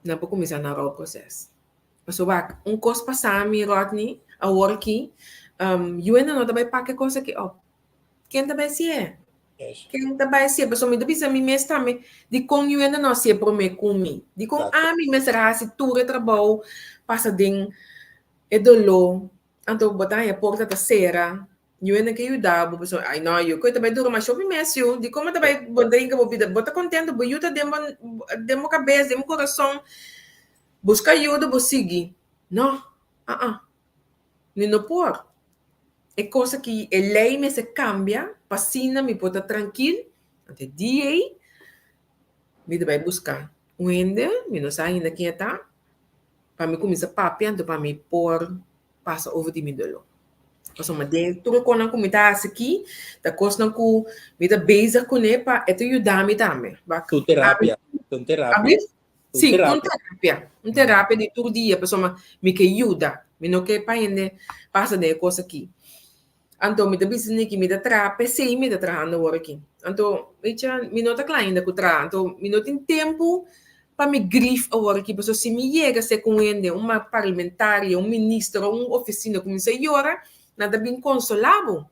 nan por kuminsá nan rouproses. Pasobra wak, un kos pasa mi, Rodney, awor aki, Yuenda no ta bai pak e kos aki op. Ken ta bai hasié? Ken ta bai hasié? Pasobra mi ta bisa mi mes tambe, dikon Yuenda no hasié promé ku mi? Dikon ami mester a hasi tur e trabou, pasa den e doló, anto bo ta haña porta ta sera, Yu hende ke yuda bo, pasobra ay no yu koe ta bai dura masha hopi mes yu, dikon bo ta bai bo drinka bo bida, bo ta kontento, bo yu ta den bo den bo kabes, den bo kurason, buska ayuda bo sigui, no aa mi no por, e kos aki e lei mester kambia pa asina mi por ta trankil, anto e dia ei mi ta bai buska un hende, mi no sa ainda ken e ta, pa mi kuminsa papia anto pa mi por pasa over di mi doló. Pasobra den tur e kosnan ku mi ta hasi aki, ta kosnan ku mi ta bezig kuné pa e ta yuda mi tambe. Bak, Un terapia, un terapia. Ablis? Un Sí, un terapia. terapia. Un terapia di tur dia, pasobra mi ke yuda. Mi no ke pa hende pasa den e kos aki. Anto mi ta bisa Nicky, mi ta traha p'esei mi ta trahando awor aki. Anto, weet je, mi no ta kla ainda ku traha. Anto, mi no tin tempu pa mi grief awor aki, pasobra si mi yega ser ku un hende, un parlamentario, un minister o un ofisina kuminsá yora, nan ta bin konsolá bo.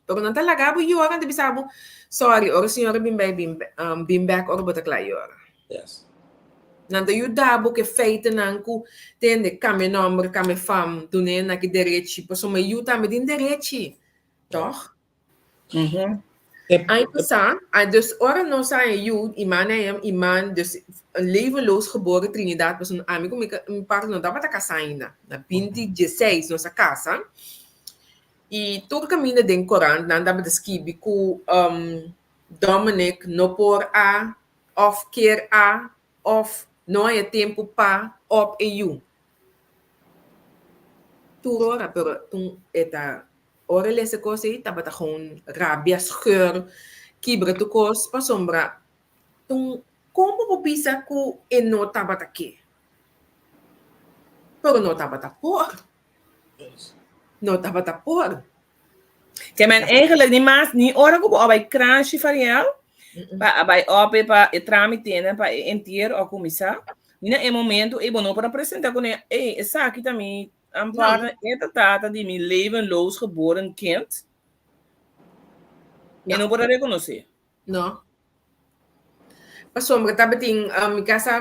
Pero nan ta laga bo yora, nan ta bisa bo, sorry, ora señora bin bai bin bin bèk ora bo ta kla yora. Yes. Nan ta yuda bo ku e feitennan ku tende, kambia nòmber, kambia fam, dun'é na ki derechi, pasobra mi yu tambe tin derechi, tòg? Aña pasá, dus ora nos haña yu, Iman a em, Iman, dus levenloos geboren Trinidad, pasobra ami ku mi partner no tabata kasá ainda. Na binti dieseis nos a kasa, i tur kaminda den korant nan tabata skibi ku Dominic no por a òf kier a òf no haña tempu pa òp e yu. Tur ora, pero tun e ta ora e lesa e kos ei tabata gewoon rabia, scheur, kibra tur kos pasobra tun. Kon bo por bisa ku e no tabata ke? Pero no tabata por. No tabata por. Ke men eigenlijk ni mas, ni ora ku bo a bai kranshi Fariel, pa a bai ope pa e trámite pa e entiero a kuminsá, ni na e momento ei bo no por a presentá kuné, ey, esaki ta mi aanvaarder, e ta tata di mi levenloos geboren kind. E no por a rekonosé. No. Pasobra tabatin, mi casa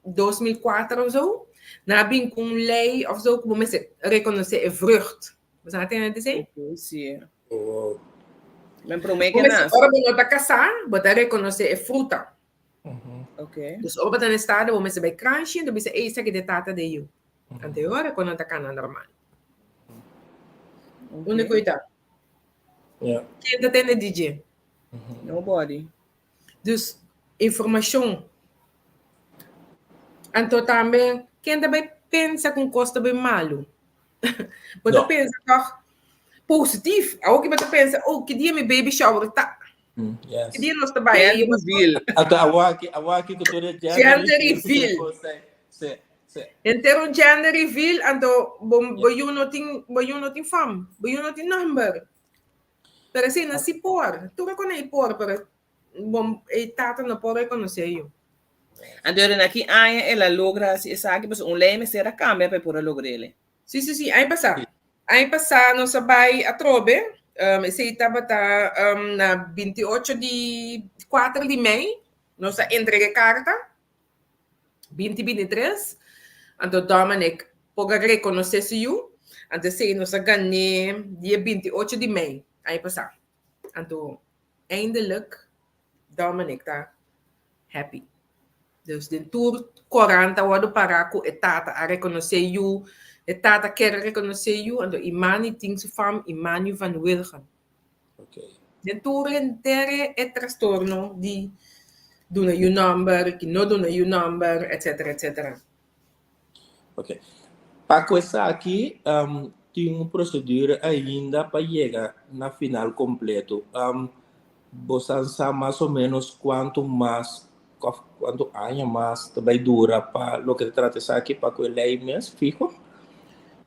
2004 of zo, nan a bin ku un lei of zo ku bo mester rekonosé e vrucht. Bo sa tende di esei? Ok, sí. Oh. Men promé Bo ke mester, nase. ora bo no ta kasá, bo ta rekonosé e fruta. Ok. Dus ora bo ta na estado, bo mester bai kranshi, anto bisa, ey, esaki ta e tata di e yu. Anto e ora ku nan ta kana normal. Ok. Unda ku e ta? Yeah. Ken ta tende di dje? Nobody. Dus informashon. Anto tambe ken ta bai pensa ku un kos ta bai malu? Bo ta No. pensa tòg positif. Awor ki bo ta pensa, oh, ki dia mi baby shower ta? Yes. Ki dia nos ta bai? Gender reveal. Anto awaki, awaki ku tur e gender Gender reveal. reveal. Sí, sí, sí. Henter un gender reveal, anto bo, bo yu no tin, bo yu no tin fam, bo yu no tin nòmber. Pero asina si por, tur a koné i por, pero bo e tata no por rekonosé yu. Anto na ki aña el a logra hasi esaki? Pasobra un lei mester a kambia pa e por a logr'el. Sí, sí, sí, aña pasá. Aña pasá nos a bai atrobe, esei tabata na 28 di 4 di mei, nos a entrega e karta. 2023, anto Dominic por a rekonosé su yu, anto esei nos a gané dia 28 di mei aña pasá. Anto eindelijk Dominic ta happy. Dus den tur korant a wòrdu pará ku e tata a rekonosé yu, e tata ker a rekonosé yu, anto Imani tin su fam Imani van Wilgen. Okay. Den tur henter e trastorno di duna yu nòmber, ki no duna yu nòmber, etcetera, etcetera. Ok. Pa ku esaki, um, tin un procedura ainda pa yega na final completo. Um, bo sa sa mas o menos cuanto mas of cuanto aña mas ta bay dura pa loke ta trata esaki pa cu e ley mes fiho?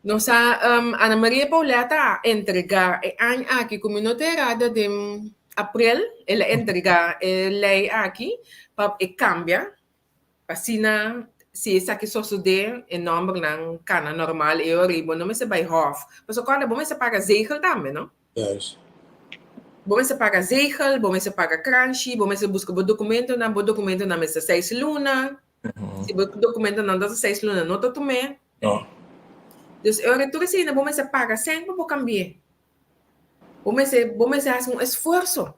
Nos a, um, Ana Maria Pauletta a entrega e aña aki cu mi no ta erada den april, el a entrega e ley aki pa e cambia, pa asina si esaki sosode e nombernan cana normal e ora bo no mester bay hof. Pasobra cuando bo mester paga zegel tambe, no? Juist. Bo mester paga zegel, bo mester paga kranshi, bo mester buska bo dokumentonan, bo dokumentonan mester seis luna. Si bo dokumentonan no ta seis luna, no ta tum'é. No. Dus e ora tur esei bo mester paga sèn pa bo kambi'é. Bo mester, bo mester hasi un esfuerso.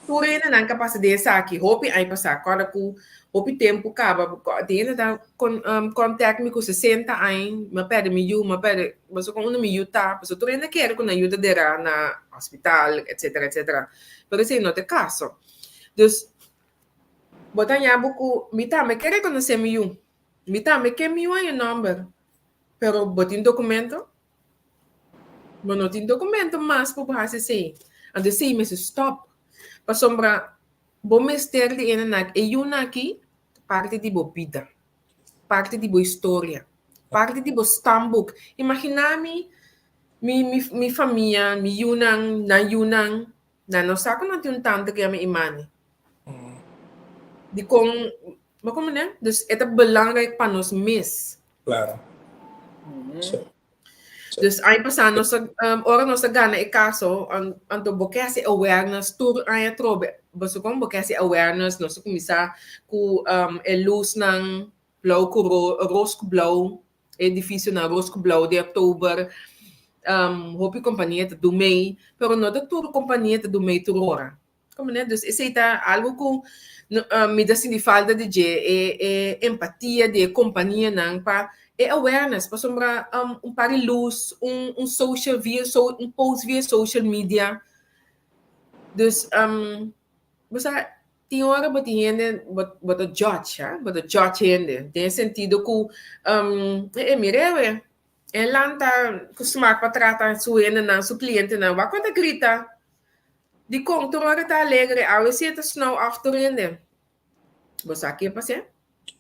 Tur hendenan ka pasa den esaki, hopi aña pasá, kòrda ku hopi tempu kaba, tin hende ta kon contact mi ku 60 aña, mi a pèrdè mi yu, mi a pèrdè, pasobra kon unda mi yu ta, pasobra tur hende kere ku nan yu ta derá na hospital, etcetera, etcetera, pero esei no ta e kaso. Dus, bo ta haña bo ku mi tambe ke rekonosé mi yu, mi tambe ke mi yu haña nòmber, pero bo tin dokumento? Bo no tin documento mas pa bo haci esey. Anto esey mester stop. Pasobra bo mester di ene e yunan aki ta parti di bo bida, parti di bo historia, parti di bo stamboek. Imagina mi, mi, mi, mi famia, mi yunan, nan yunan, nan no sa cu nan tin un tante cu yama Imani. Dicon, bo comprende? Dus e ta belangrijk pa nos mes. Claro. Sí. Dus aña pasá nos a, um, ora nos a gana e kaso, an, anto bo ke hasi awareness tur aña atrobe. Boso kon bo ke hasi awareness, nos a kuminsá ku um, e lusnan blou ku ro, ros ku blou, e edifisionan ros ku blou di oktober. Um, hopi kompania ta du mei, pero no ta tur kompania ta du mei tur ora. Comprende? Dus esei ta algo ku mi ta sinti falta di dje, e e empatia di e kompanianan pa e awareness, pasobra un par di lus, un un social via so un post via social media. Dus bo sa tin ora bo tin hende bo bo ta judge ha, bo ta judge hende den e sentido ku e mira awe e lanta ku smak pa trata su hendenan, su klientenan, wak ku e ta grita. Dikon tur ora ta alegre, awe si e ta snow af tur hende. Bo sa ki a pas'é?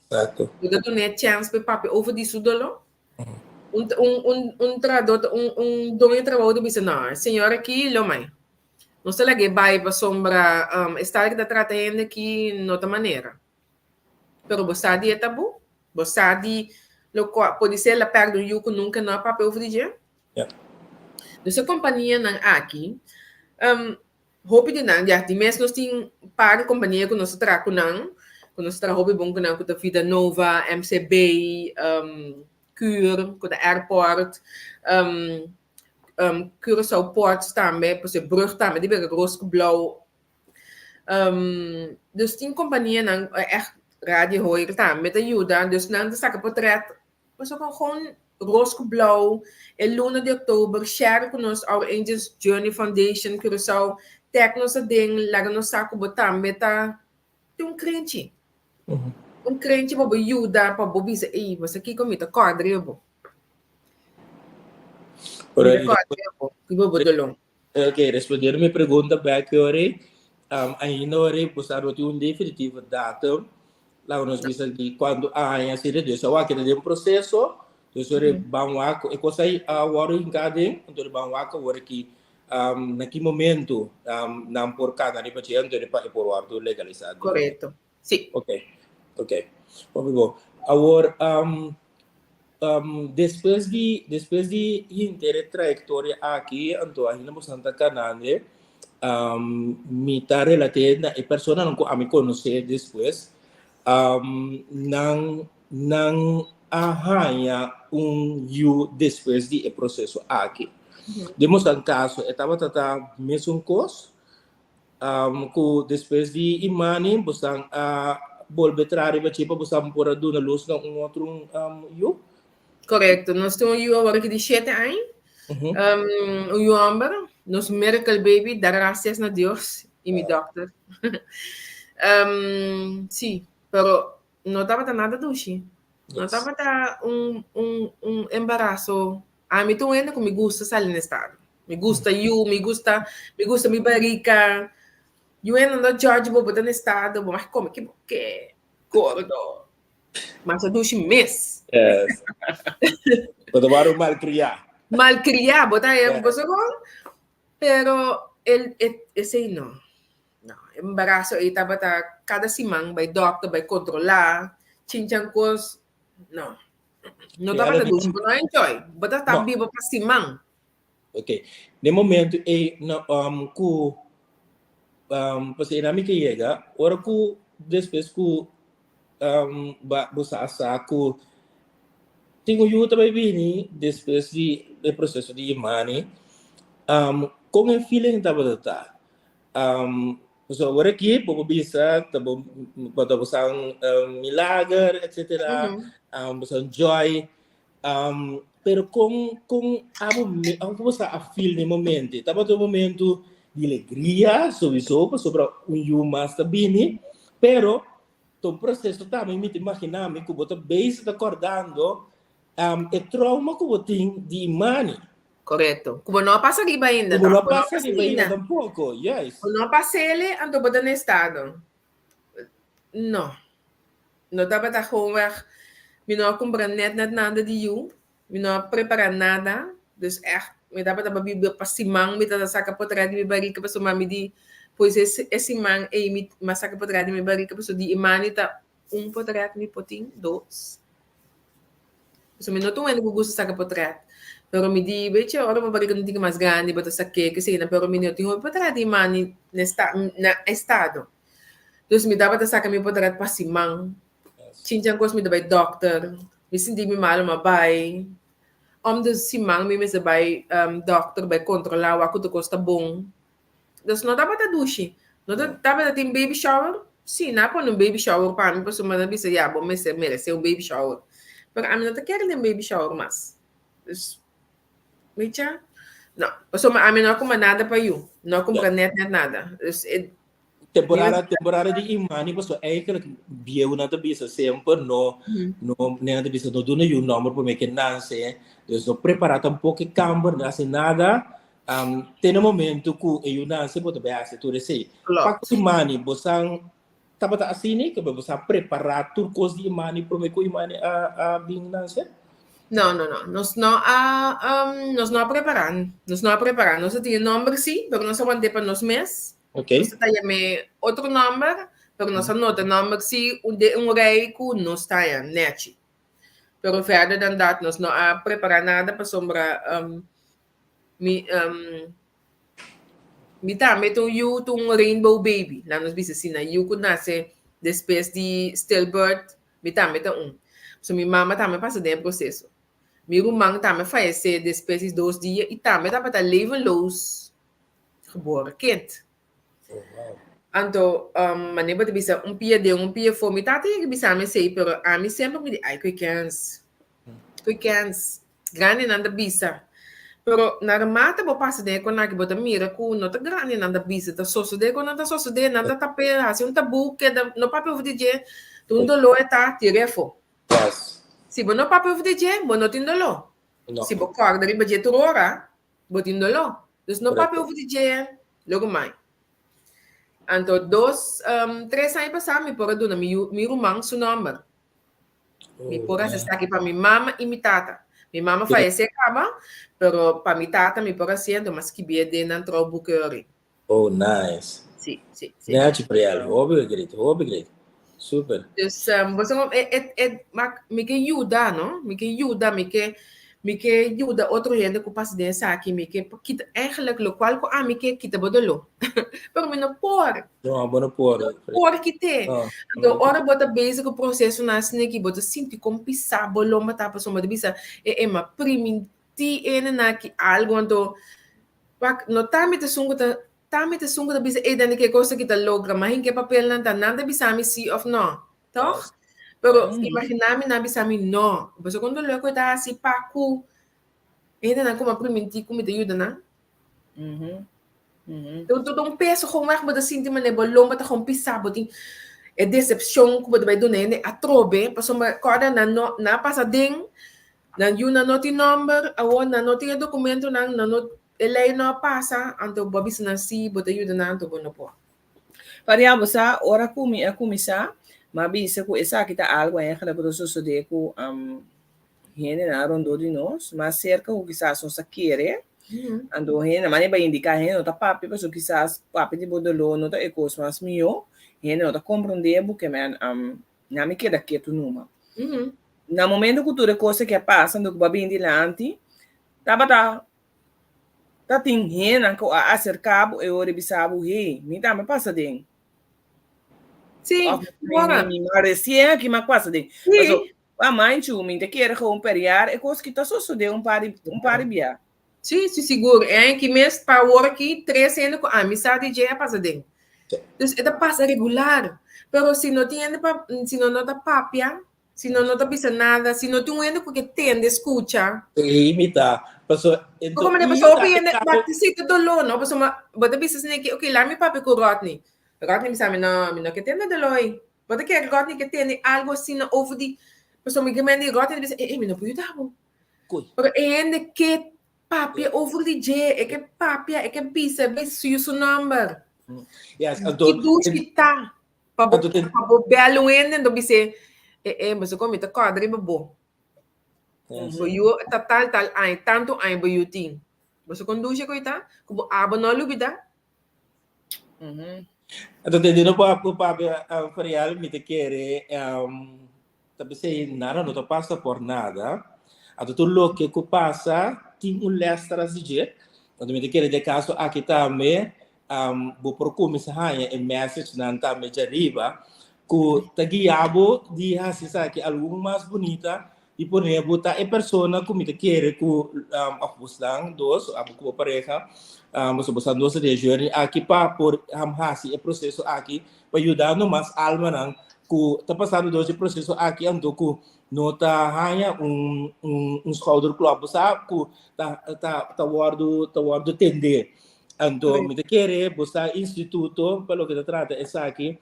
Exacto. Bo ta dun'é chèns pa e papia over di su doló. Un, un, un, un trahadó, un, un doño di trabou ta bisa, no, e señor aki lo mai. Nos ta lag'é bai pasobra um, e stado ki ta trata hende aki no ta manera. Pero bo sa di e tabú, bo sa di lokual podisé el a pèrdè un yu ku nunka no a papia over di dje. Ja. Dus e kompanianan aki, um, hopi di nan, ya, di mes nos tin par di kompania ku nos ta traha ku nan, ku nos ta traha hopi bon ku nan, ku ta Vida Nova, MCB, um, Cur, ku ta airport, um, um, Curaçao Ports tambe, pues e brug tambe di bira gros ku blou. Um, dus tin kompanianan, echt Radio Hoyer tambe ta yuda, dus nan ta saka portret Pasobra gewoon ros ku blou, e luna di oktober, share ku nos Our Angels Journey Foundation Curaçao, tag nos aden, laga nos sa ku bo tambe ta tin un krenchi. Un krenchi pa bo yuda, pa bo bisa, ey, bo sa kiko mi ta kòrda riba bo. Mi ta kòrda riba bo, riba bo doló. Ok, respondiendo mi pregunta bek yori, um, ainda ori bo sa no tin un definitivo datum, laga nos bisa di cuanto aña asina, dus awor aki ta den proceso, dus ori ban wak e cos ai a wòrdu hinká den, anto ban wak awor aki um, na ki momento um, nan por kana riba dje, anto pa e por wòrdu legalisá. Korekto, si. Ok, ok, hopi bon. Awor, um, Um, despues di, despues di hinter e trayectoria aki, anto ainda bosan ta kanande, um, mi ta relaté na e personanan ku ami konosé despues, um, nan, nan a haña un yu despues di e proseso aki. Den bosan kaso e tabata ta mesun kos? Um, ku despues di Imani, bosan a bolbe traha riba dje pa bosan por a duna lus na un otro um, yu? Korekto. Nos tin un yu awor aki di shete aña. Um, un yu hòmber. Nos miracle baby. Da gracias na Dios i mi dòkter. um, sí, pero no tabata nada dushi. No tabata un, un, un embaraso. Ami ta un hende ku mi gusta sali na estado. Mi gusta yu, mi gusta, mi gusta mi barika. Yu hende no judge bo, bo ta na estado, bo mag kome ke bo ke. Gordo. Mas a dushi mes. Yes. Bo ta wòrdu malkriá. Malkriá, bo ta yeah. bo kon? Pero el, e, esei no. No, embaraso ei tabata kada siman bai dokter, bai kontrolá, chinchan kos. No. No tabata dushi, bo no enjoy. Bo ta ta biba pa siman. Ok. Den momento ei na um, ku um, pasobra e na mi ke yega, ora ku despues ku um, ba, bo sa sa ku tin un yu ta bai bini despues di e proseso di Imani, um, kon e feeling tabata ta? Um, pasobra ora aki bo por bisa ta bo bo ta bo sa un milager etcetera, um, bo sa un joy, um, pero kon kon abo me abo bo sa a feel den momento? Tabata un momento di alegria souiso pasobra un yu mas ta bini, pero ta un proceso tambe mi ta imagina mi ku bo ta bezig ta kordando um, e trauma ku bo tin di Imani. Korekto. Ku bo no a pasa riba ainda. Ku bo no a pasa riba ainda tampoko, yes. Bo no a pas'ele, anto bo ta na estado. No. No tabata gewoonweg, mi no a kumpra net net nada di yu, mi no a prepara nada, dus ègt mi tabata pa biba pa siman mi tabata saka potrèt di mi barika pasobra mi di pues e siman ei mi a saka potrèt di mi barika pasobra di Imani ta un potrèt mi por tin, dos. Pasobra mi no ta un hende ku gusta saka potrèt. Pero mi di, weet je, ora bo barika no tin mas grandi, bo ta sak'é, kesina, pero mi no tin hopi potrèt di mani na esta, na estado. Dus mi tabata saka mi potrèt pa siman. Chinchan kos mi ta bai dòkter, mi sinti mi malu mi a bai. Om de siman mi mester bai dòkter bai kontrolá wak ku tur kos ta bon. Dus no tabata dushi. No ta tabata tin baby shower? Sí, nan a pone un baby shower pa mi pasobra nan a bisa ya bo mester meresé un baby shower. Pero ami no ta kere den baby shower mas. Dus, weet je? No, pasobra ami no a kumpra nada pa yu. No a kumpra net net nada. Dus e Temporada, temporada di Imani pasobra eigenlijk bieunan ta bisa semper no, no, nan ta bisa no duna yu nomber prome ke nanse. Dus no prepara tampoco e kamber, no hasi nada. Um, te na momento ku e yu nanse bo ta bai hasi tur esei. Klopt. Pa ku Imani, bosan. tabata asina ku bo sa prepará tur kos di Imani promé ku Imani a a bin nanse? No, no, no. Nos no a um, nos no a prepará. Nos no a prepará. Nos a tin e nòmber sí, pero nos a want'é pa nos mes. Ok. Nos ta yam'é otro nòmber, pero nos a nota e nòmber sí un den un rei ku nos ta haña nèchi. Pero verder dan dat nos no a prepará nada pasobra um, mi um, mi tambe ta un yu, ta un rainbow baby. Laat nos bisa asina, yu ku nase despues di stillbirth, mi tambe ta un. So mi mama tambe pasa den e proseso. Mi ruman tambe fayesé despues di dos dia i tambe tabata levenloos geboren kind. Oh, wow. Anto, um, manera bo ta bisa un pia den, un pia for. Mi tata yega bisa mi esei, pero ami semper mi di, ai, koe kens. Koe kens. Grandinan ta bisa. Pero naarmate bo pasa den e konaki, bo ta mira ku no ta grandinan ta bisa, ta sosodé ku nan ta sosodé, nan ta tap'é, hasi un tabú, keda no papia over di dje, ta un doló e ta, tir'é afó. Yes. Si bo no papia over di dje, bo no tin doló. No. Si bo kòrda riba dje tur ora, bo tin doló. Dus no papia Correcto. over di dje, logo mai. Anto dos, um, tres aña pasá mi por a duna mi yu, mi ruman su nòmber. Mi Oh, por hasi yeah. esaki pa mi mama i mi tata. Mi mama Sí. fayesé kaba, pero pa mi tata mi por hasié, anto mi a skibié den nan trouwboekeuring. Oh, nice. Sí, sí, sí. Nechi Priel, hopi great, hopi great. Super. Dus, um, bo sa, e, e, e, maar mi ke yuda, no? Mi ke yuda, mi ke, mi ke yuda otro hende ku pasa den esaki, mi ke kita, eigenlijk lokual ku ami ke kita bo doló. Pero mi no por. No, bo no por. No por kit'é. No, Anto, ora bo ta bezig ku prosesonan asina aki, bo ta sinti kon pisá bo lomba ta pasobra bo ta bisa, e, e, m'a primintí hendenan aki algu, anto, wak, no ta mi ta esun ku ta, ta mi ta esun ku ta bisa, ey, dan di ke kos aki ta logra, ma hinka e papelnan ta, nan ta bisa mi sí òf nò, tòg? Pero imaginá mi nan bisa mi nò, pasobra kon doló ku e ta hasi pa ku hendenan ku m'a primintí ku mi ta yuda nan. Tur un peso gewoon weg, bo ta sinti manera bo lomba ta gewoon pisá, bo tin e decepcion ku bo ta bai duna hende atrobe, pasobra kòrda nan no, nan a pasa den, nan yunan no tin nòmber, awor nan no tin e dokumentonan, nan no, e lei no a pasa, anto bo a bisa nan sí, bo ta yuda nan, anto bo no por. Paria bo sa, ora ku mi a kuminsá, mi a bisa ku esaki ta algu eigenlijk ku ta sosodé ku hendenan rondó di nos, mas serka ku kisas nos ta kere. Anto hende, manera bo a indiká, hende no ta papia pasobra kisas papia di bo doló no ta e kos mas mihó. Hende no ta komprondé bo ke men nan mi keda ketu numa. Na momento ku tur e kos aki a pasa, anto ku bo a bini dilanti, tabata ta tin hendenan ku a aserká bo e ora i bisa bo, hey, mi tambe a pasa den. Sí, Òf mi mi resien aki mi a pasa den. Pasobra Pa manchu, mi ta kere gewoon periar e kos ki ta sosodé un par di un par di bia. Sí, sí, sigur. E aña ki mes pa awor aki tres hende ku ami sa di dje a pasa den. Dus e ta pasa regular. Pero si no tin hende pa, si no no ta papia, si no no ta bisa nada, si no tin un hende ku ke tende, skucha. Sí, mi ta. Paso, Poko manera, paso hopi hende, wak ta sinti doló, no? Pasobra bo ta bisa esei ki, ok, laat mi papia ku Rodney. Rodney bisa mi, no, mi no ke tende doló ei. Bo ta kere Rodney ke tene algo asina over di pasobra mi gemen di Rodney ta bisa eh mi no por yuda bo. Pero e hende ke papia over di dje, e ke papia, e ke bisa, e bisa su yu su nomber. Yes, anto Ki dushi ta pa bo pa bo bel un hende anto bis'é eh eh boso kon mi ta kòrda riba bo. Bo yu ta tal tal aña, tantu aña bo yu tin. Boso kon dushi ku e ta? Ku bo abo no a lubida. Anto te no pa ku papia Ferial mi ta kere ta p'esei nada no ta pasa por nada. Anto tur loke ku pasa tin un les tras di dje. Anto mi ta kere den kaso aki tambe bo por kuminsá haña e message nan tambe djariba ku ta guia bo di hasi esaki algun mas bunita di pone bo ta e persona ku mi ta kere ku òf bosnan dos abo ku bo pareha boso bosan dos ta den e journey aki pa por hasi e proseso aki pa yuda no mas almanan ku ta pasando dor di e proseso aki anto ku no ta haña un un schouderklop bo sa ku ta ta ta wòrdu ta wòrdu tende anto mi ta kere bo sa instituto pa loke ta trata esaki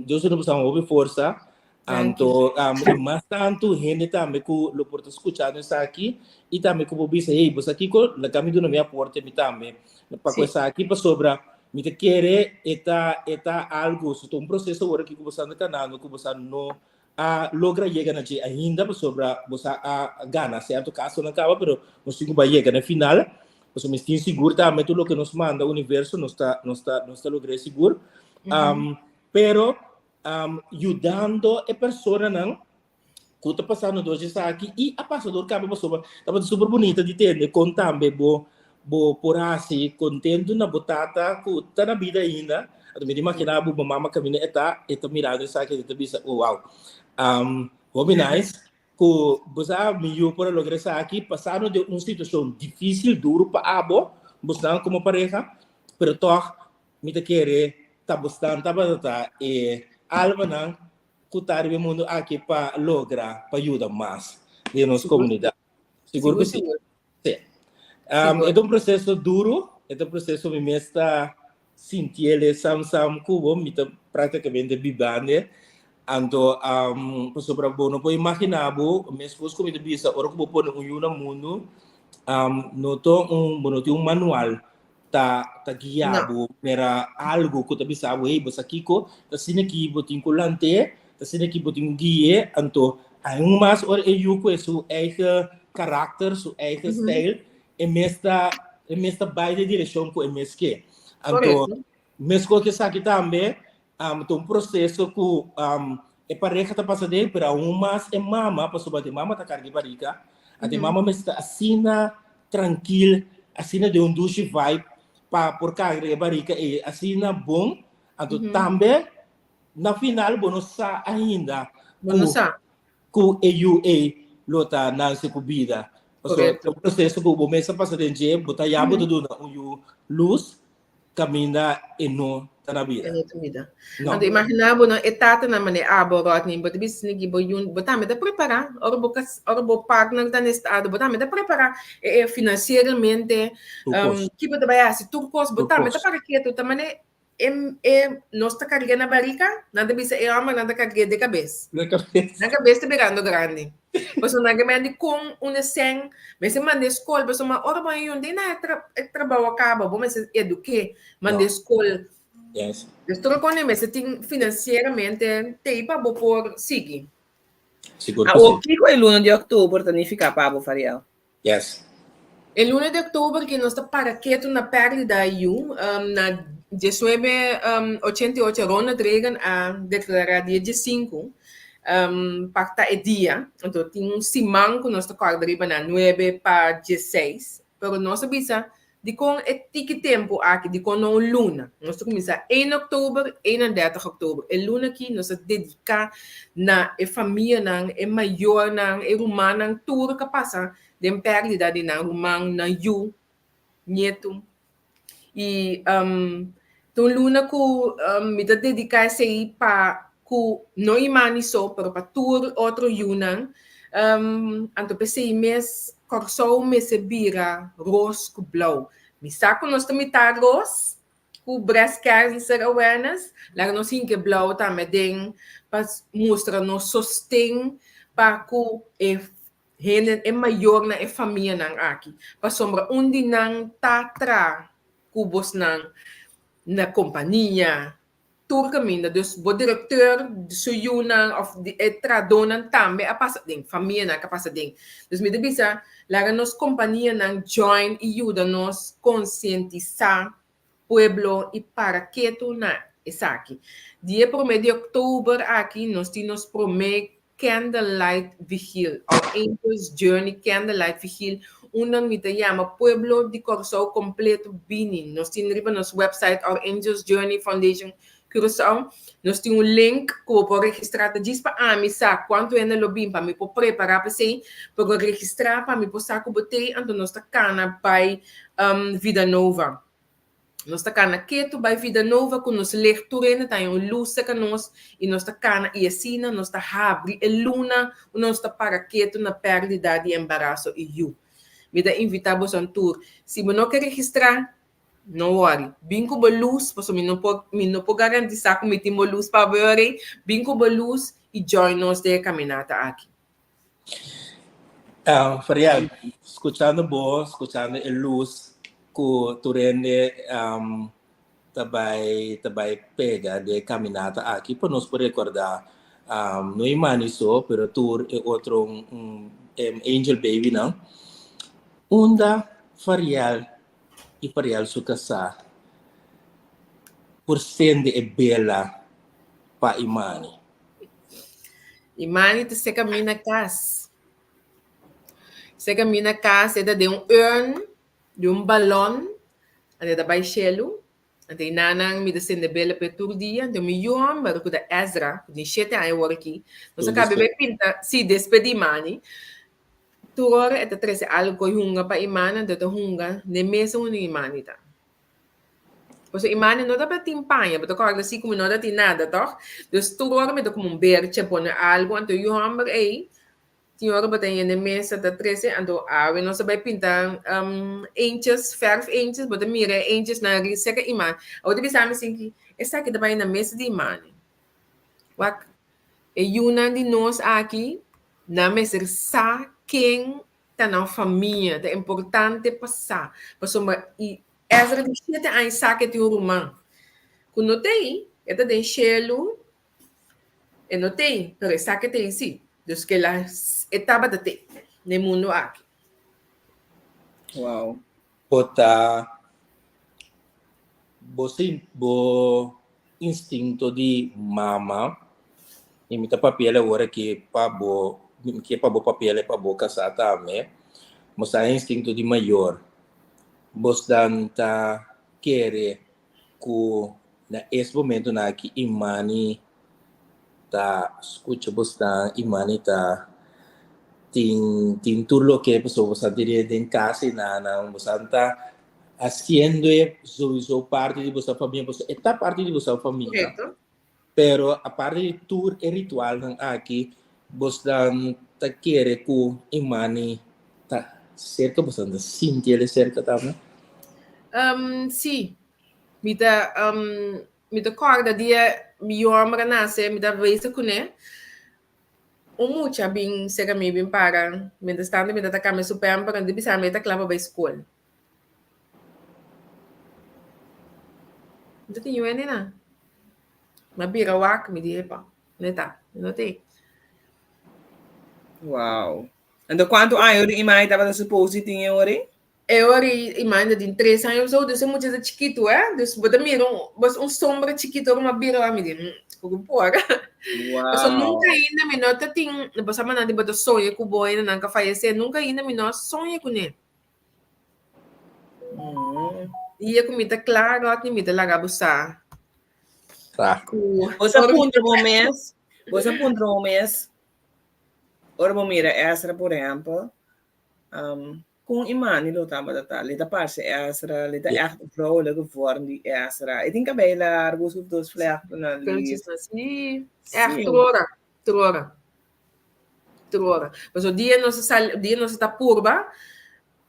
Dios duna boso hopi forsa. Anto, um, y mas tanto hende tambe ku lo por ta escuchando esaki y tambe ku por bisa, hey, bosa kiko, laga mi duna mi aporte mi tambe. Pa ku esaki pasobra Mi ta kere e ta e ta algu, so ta un proseso awor aki ku boso anda kanando ku boso no a logra yega na dje ainda pasobra boso a gana sierto kasonan kaba pero nos tin ku bai yega na e final pasobra mi tin sigur tambe tur loke nos manda universo nos ta nos ta nos ta logr'é sigur. Pero yudando e personanan ku ta pasando dor esaki i a pasa dor kaba pasobra tabata super bunita di tende kon tambe bo bo por hasi kontentu na bo tata ku ta na bida ainda. Anto mi ta imaginá bo bo mama kaminda e ta e ta mirando esaki e ta bisa oh wow hopi nice ku bo sa mi yu por a logra esaki pasando den un situashon difisil duru pa abo bosnan komo pareha pero tòg mi ta kere ta bosnan tabata ta e almanan ku ta riba e mundu aki pa logra pa yuda mas den nos komunidat. Sigur ku si. Si. E ta un proseso duru, e ta un proseso mi mes ta sintiel sam sam ku bo, mi ta praktikamente bibande. Anto pasobra bo no por imaginá bo, meskos ku mi ta bisa ora ku bo pone un yu na mundu, no ta un, bo no tin un manual ta ta guia No. bo mira algo ku ta bisa bo hey bo sa kiko ta asina ki bo tin ku lant'é ta asina ki bo tin ku gui'é anto aun mas ora e yu ku e su eigen karakter su eigen stijl e mes ta e mes ta bai den direkshon ku e mes ke anto Korekto. meskos ku esaki tambe ta un proseso ku e pareha ta pasa den pero aun mas e mama pasobra e mama ta karga e barika anto e mama mester ta asina trankil asina den un dushi vibe pa por karga e barika ei asina bon anto tambe na final bo no sa ainda Bo no sa. ku e yu ei lo ta nanse ku bida pasobra Korekto. ta un proseso ku bo mes a pasa den dje bo ta ya bo ta duna un yu lus kaminda e no ta na bida. E no ta bida. No. Anto imaginá bo no e tatanan manera abo Rodney, bo ta bisa esaki bo yun, bo tambe ta prepará ora bo kas, ora bo partner ta na estado, bo tambe ta prepará e e finansieramente, Tur kos. ki bo ta bai hasi, tur kos, bo Tur tambe ta kos. para ketu, ta manera e e nos ta karg'é na barika, nan ta bisa e hòmber nan ta karg'é de kabes. De kabes. Nan kabes ta birando grandi. Pasobra nan ke mende kon un sèn, mester mand'é skol, pasobra ora bo a yunta na e tra e trabou a kaba, bo mester eduk'é, mand'é skol. Yes. Dus tur kon e mester tin finansieramente tei pa bo por sigui. Sigur ku si. Awor, kiko e luna di òktober ta nifiká pa bo, Fariel? Yes. E luna di oktober ki nos ta para ketu na pèrdida yu, na diesnuebe ochenta i ocho Ronald Reagan a deklará dia diesinku pa ta e dia. Anto tin un siman ku nos ta kòrda riba na nuebe pa diesseis. Pero nos a bisa dikon e tiki tempu aki, dikon no un luna. Nos ta kuminsá ein oktober, einendertig oktober. E luna aki nos ta dediká na e famianan, e mayornan, e rumannan tur ku a pasa den pèrdida di nan ruman, nan yu, nietu. I ta un luna ku mi ta dediká esei pa ku no Imani so, pero pa tur otro yunan. Anto p'esei mes Kòrsou mester bira ros ku blou. Mi sa ku nos ta mitá ros ku Breast Cancer Awareness, laga nos hinka e blou tambe den pa mustra nos sosten pa ku e hende, e mayornan, e famianan aki. Pasobra un di nan ta tra ku bosnan na kompania, tur kaminda. Dus bo direkteur su yunan òf e trahadónan tambe a pasa den, famianan a pasa den. Dus mi ta bisa laga nos kompanianan join i yuda nos konsientisá pueblo i para ketu na esaki. Dia promé di òktober aki nos tin nos promé Candlelight Vigil, Our Angels Journey Candlelight Vigil, unda mi ta yama pueblo di Kòrsou kompleto bini. Nos tin riba nos website Our Angels Journey Foundation Curaçao, nos tin un link ku bo por registrá. Ta djis pa ami sa kuantu hende lo bin pa mi por prepará pa esei, pero registrá pa mi por sa ku bo t'ei, anto nos ta kana bai Vida Nova. Nos ta kana ketu bai Vida Nova ku nos leg tur hende ta haña un lus serka nos i nos ta kana i asina nos ta habri e luna unda nos ta para ketu na pèrdida di embaraso i yu. Mi ta invitá boso tur, si bo no ke registrá, no wòri. Bin ku bo lus, pasobra mi no por mi no por garantisá ku mi tin bo lus pa bo e ora ei. Bin ku bo lus i join nos den e kaminata aki. Um, Fariel, skuchando bo, skuchando e lus ku tur hende um, ta bai ta bai pega den e caminata aki pa nos por recorda no Imani so pero tur e otro angel babynan. Unda Fariel i Fariel su kasá por sende e bela pa Imani? Imani ta seka mi na kas. Seka mi na kas e ta den un urn di un balon, anto e ta bai shelu. Anto e nannan mi ta sende bela p'e tur dia. Anto mi yu hòmber ku ta Ezra, ku tin shete aña awor aki, nos a kaba bai pinta, sí, despedí Mani. Tur ora e ta trese algu ku e hunga pa Imani, anto e ta hunga n'e mesa unda Imani ta. Pasobra Imani no tabata tin paña, bo ta kòrda si ku mi no ta tin nada, tòg? Dus tur ora mi ta komo un berche pone algu, anto e yu hòmber ei tin ora bo ta yende mesa ta trese, anto awe nos a bai pinta eentjes, fèrf eentjes, bo ta mira e eentjesnan ri serka Imani. Awor ta bisa mi sinti, esaki ta bai na mesa di Imani. Wak, e yunan di nos aki, nan mester sa ken ta nan famia, ta importante pa sa, pasobra i Ezra di shete aña sa ku e tin un ruman ku no t'ei, e ta den shelu, e no t'ei, pero e sa ku e t'ei sí, dus kila e tabata t'ei na e mundu aki. Wow. Bo ta bo sin bo instinto di mama y mi ta papia awor aki pa bo mi ke pa bo papia pa bo casá tambe bo sa instinto di mayor bosnan ta kere ku na es momentonan aki Imani ta skucha bosnan Imani ta tin tin tur loke pasobra bosan tin den kas i nan bosan ta Haciendo e souiso parti di boso famia, pasobra e ta parti di boso famia. Correcto. Pero aparte di tur e ritualnan aki, bosnan ta kere ku Imani ta serka, bosnan ta sinti el serka tambe? Um, sí. Mi ta, um, mi ta kòrda dia mi yòmber a nase, mi ta bezig kuné. Un mucha bin serka mi, bin para, mientras tanto mi ta ta kambia su pamper, anto bisa mi e ta kla pa bai skol. Mi ta tin yu hende nan. Mi a bira wak, mi di epa, neta, mi no tin. Wow. Anto kuantu aña ori Imai tabata supose di tin e ori? E ori Imai ta tin tres aña of so, dus e mucha ta chikitu eh. Dus bo ta mira un, bos un sombra chikitu ora mi a bira wak, mi di, mm, ku por. Wow. Pasobra nunka ainda mi no ta tin, bo sa manera di bo ta soña ku bo hende nan ka fayesé, nunka ainda mi no a soña kuné. Dia ku mi ta kla, Rodney, mi ta laga bo sa. Kla. Ku Bo sa puntra bo mes, bo sa puntra bo mes, ora bo mira Ezra, por ehèmpel, um, kon Imani lo tabata ta? Li ta parse Ezra, li ta ègt vrouwelijke vorm di Ezra. E tin kabei largu, su dos vlèchtennan li. Sí, ègt tur ora, tur ora. Tur ora. Pasobra dia nos a sali, dia nos a ta purba,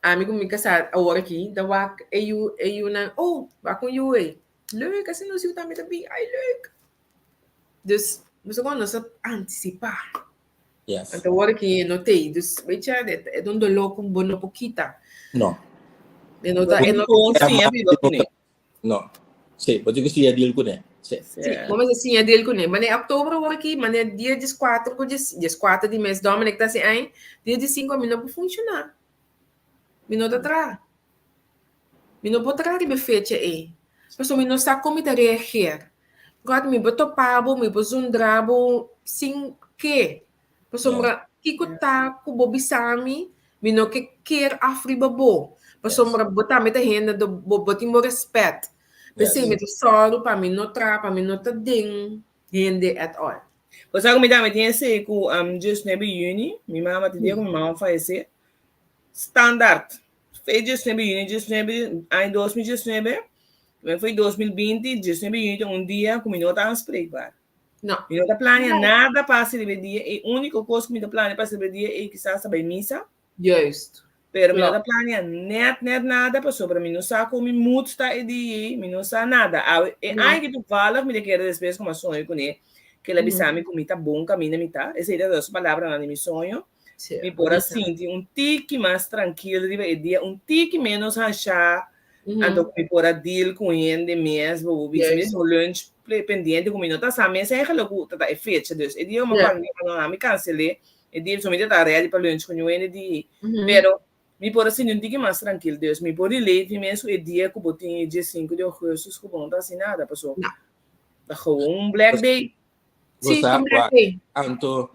ami ku mi kasá awor aki, ta wak e yu, e yunan, oh, wak un yu ei. Leuk, asina nos yu tambe ta bin, ai leuk. Dus, nos a nos a antisipá. Yes. Anto awor aki no t'ei. Dus, weet je, e ta un doló ku bo no por kita. No. E no ta, e no Bo siña biba kuné. No. Sí, bo tin ku siña deal kuné. Sí. Sí, bo mester siña deal kuné. Mane oktober awor aki, mane dia dieskuater ku dies, dieskuater di mes Dominic ta hasi aña, dia diesinku mi no por funshoná. Mi no ta traha. Mi no por traha riba e fecha ei. Pasobra mi no sa kon mi ta reageer. God, mi por topa bo, mi por zundra bo sin ke. Pasobra kiko ta ku bo bisa mi, mi no ke ker af riba bo. Pasobra bo tambe ta hende, anto bo bo tin bo respet. P'esei mi ta sòru pa mi no traha, pa mi no ta den hende at all. Bo sa ku mi tambe tin esei ku diesnuebe yüni, mi mama tin dia ku mi mama fayesé, standaard, fe diesnuebe yüni diesnuebe aña 2019, men foi 2020, diesnuebe yüni ta un dia ku mi no ta aanspreekbaar. No. Mi no ta plania nada pa hasi riba e dia. E úniko kos ku mi ta plania pa hasi riba e dia ei kisas ta bai misa. Juist. Pero mi no ta plania net net nada pasobra mi no sa kon mi mood ta e dia ei, mi no sa nada. Awe e aña ki toevallig mi ta kere despues ku mi a soño kuné, ke el a bisa mi ku mi ta bon kaminda mi ta. Esei ta dos palabranan di mi soño. Sí, Mi por a bonita. sinti un tiki mas trankil riba e dia, un tiki ménos hanshá. Anto ku mi por a deal ku hende mes, bo bo bisa mes un lunch pendiente ku mi no ta sa mes eigenlijk ku ta ta e fecha. Dus e dia mi a mi kansel'é e dia so mi ta ta ready pa lunch ku niun hende di. Pero mi por a sinti un tiki mas trankil. Dus mi por relate mi mes ku e dia ku bo tin e diesinku di augustus ku bo no ta hasi nada paso ta gewoon un black day. Bo Sí, sa, un black wak. day. Anto,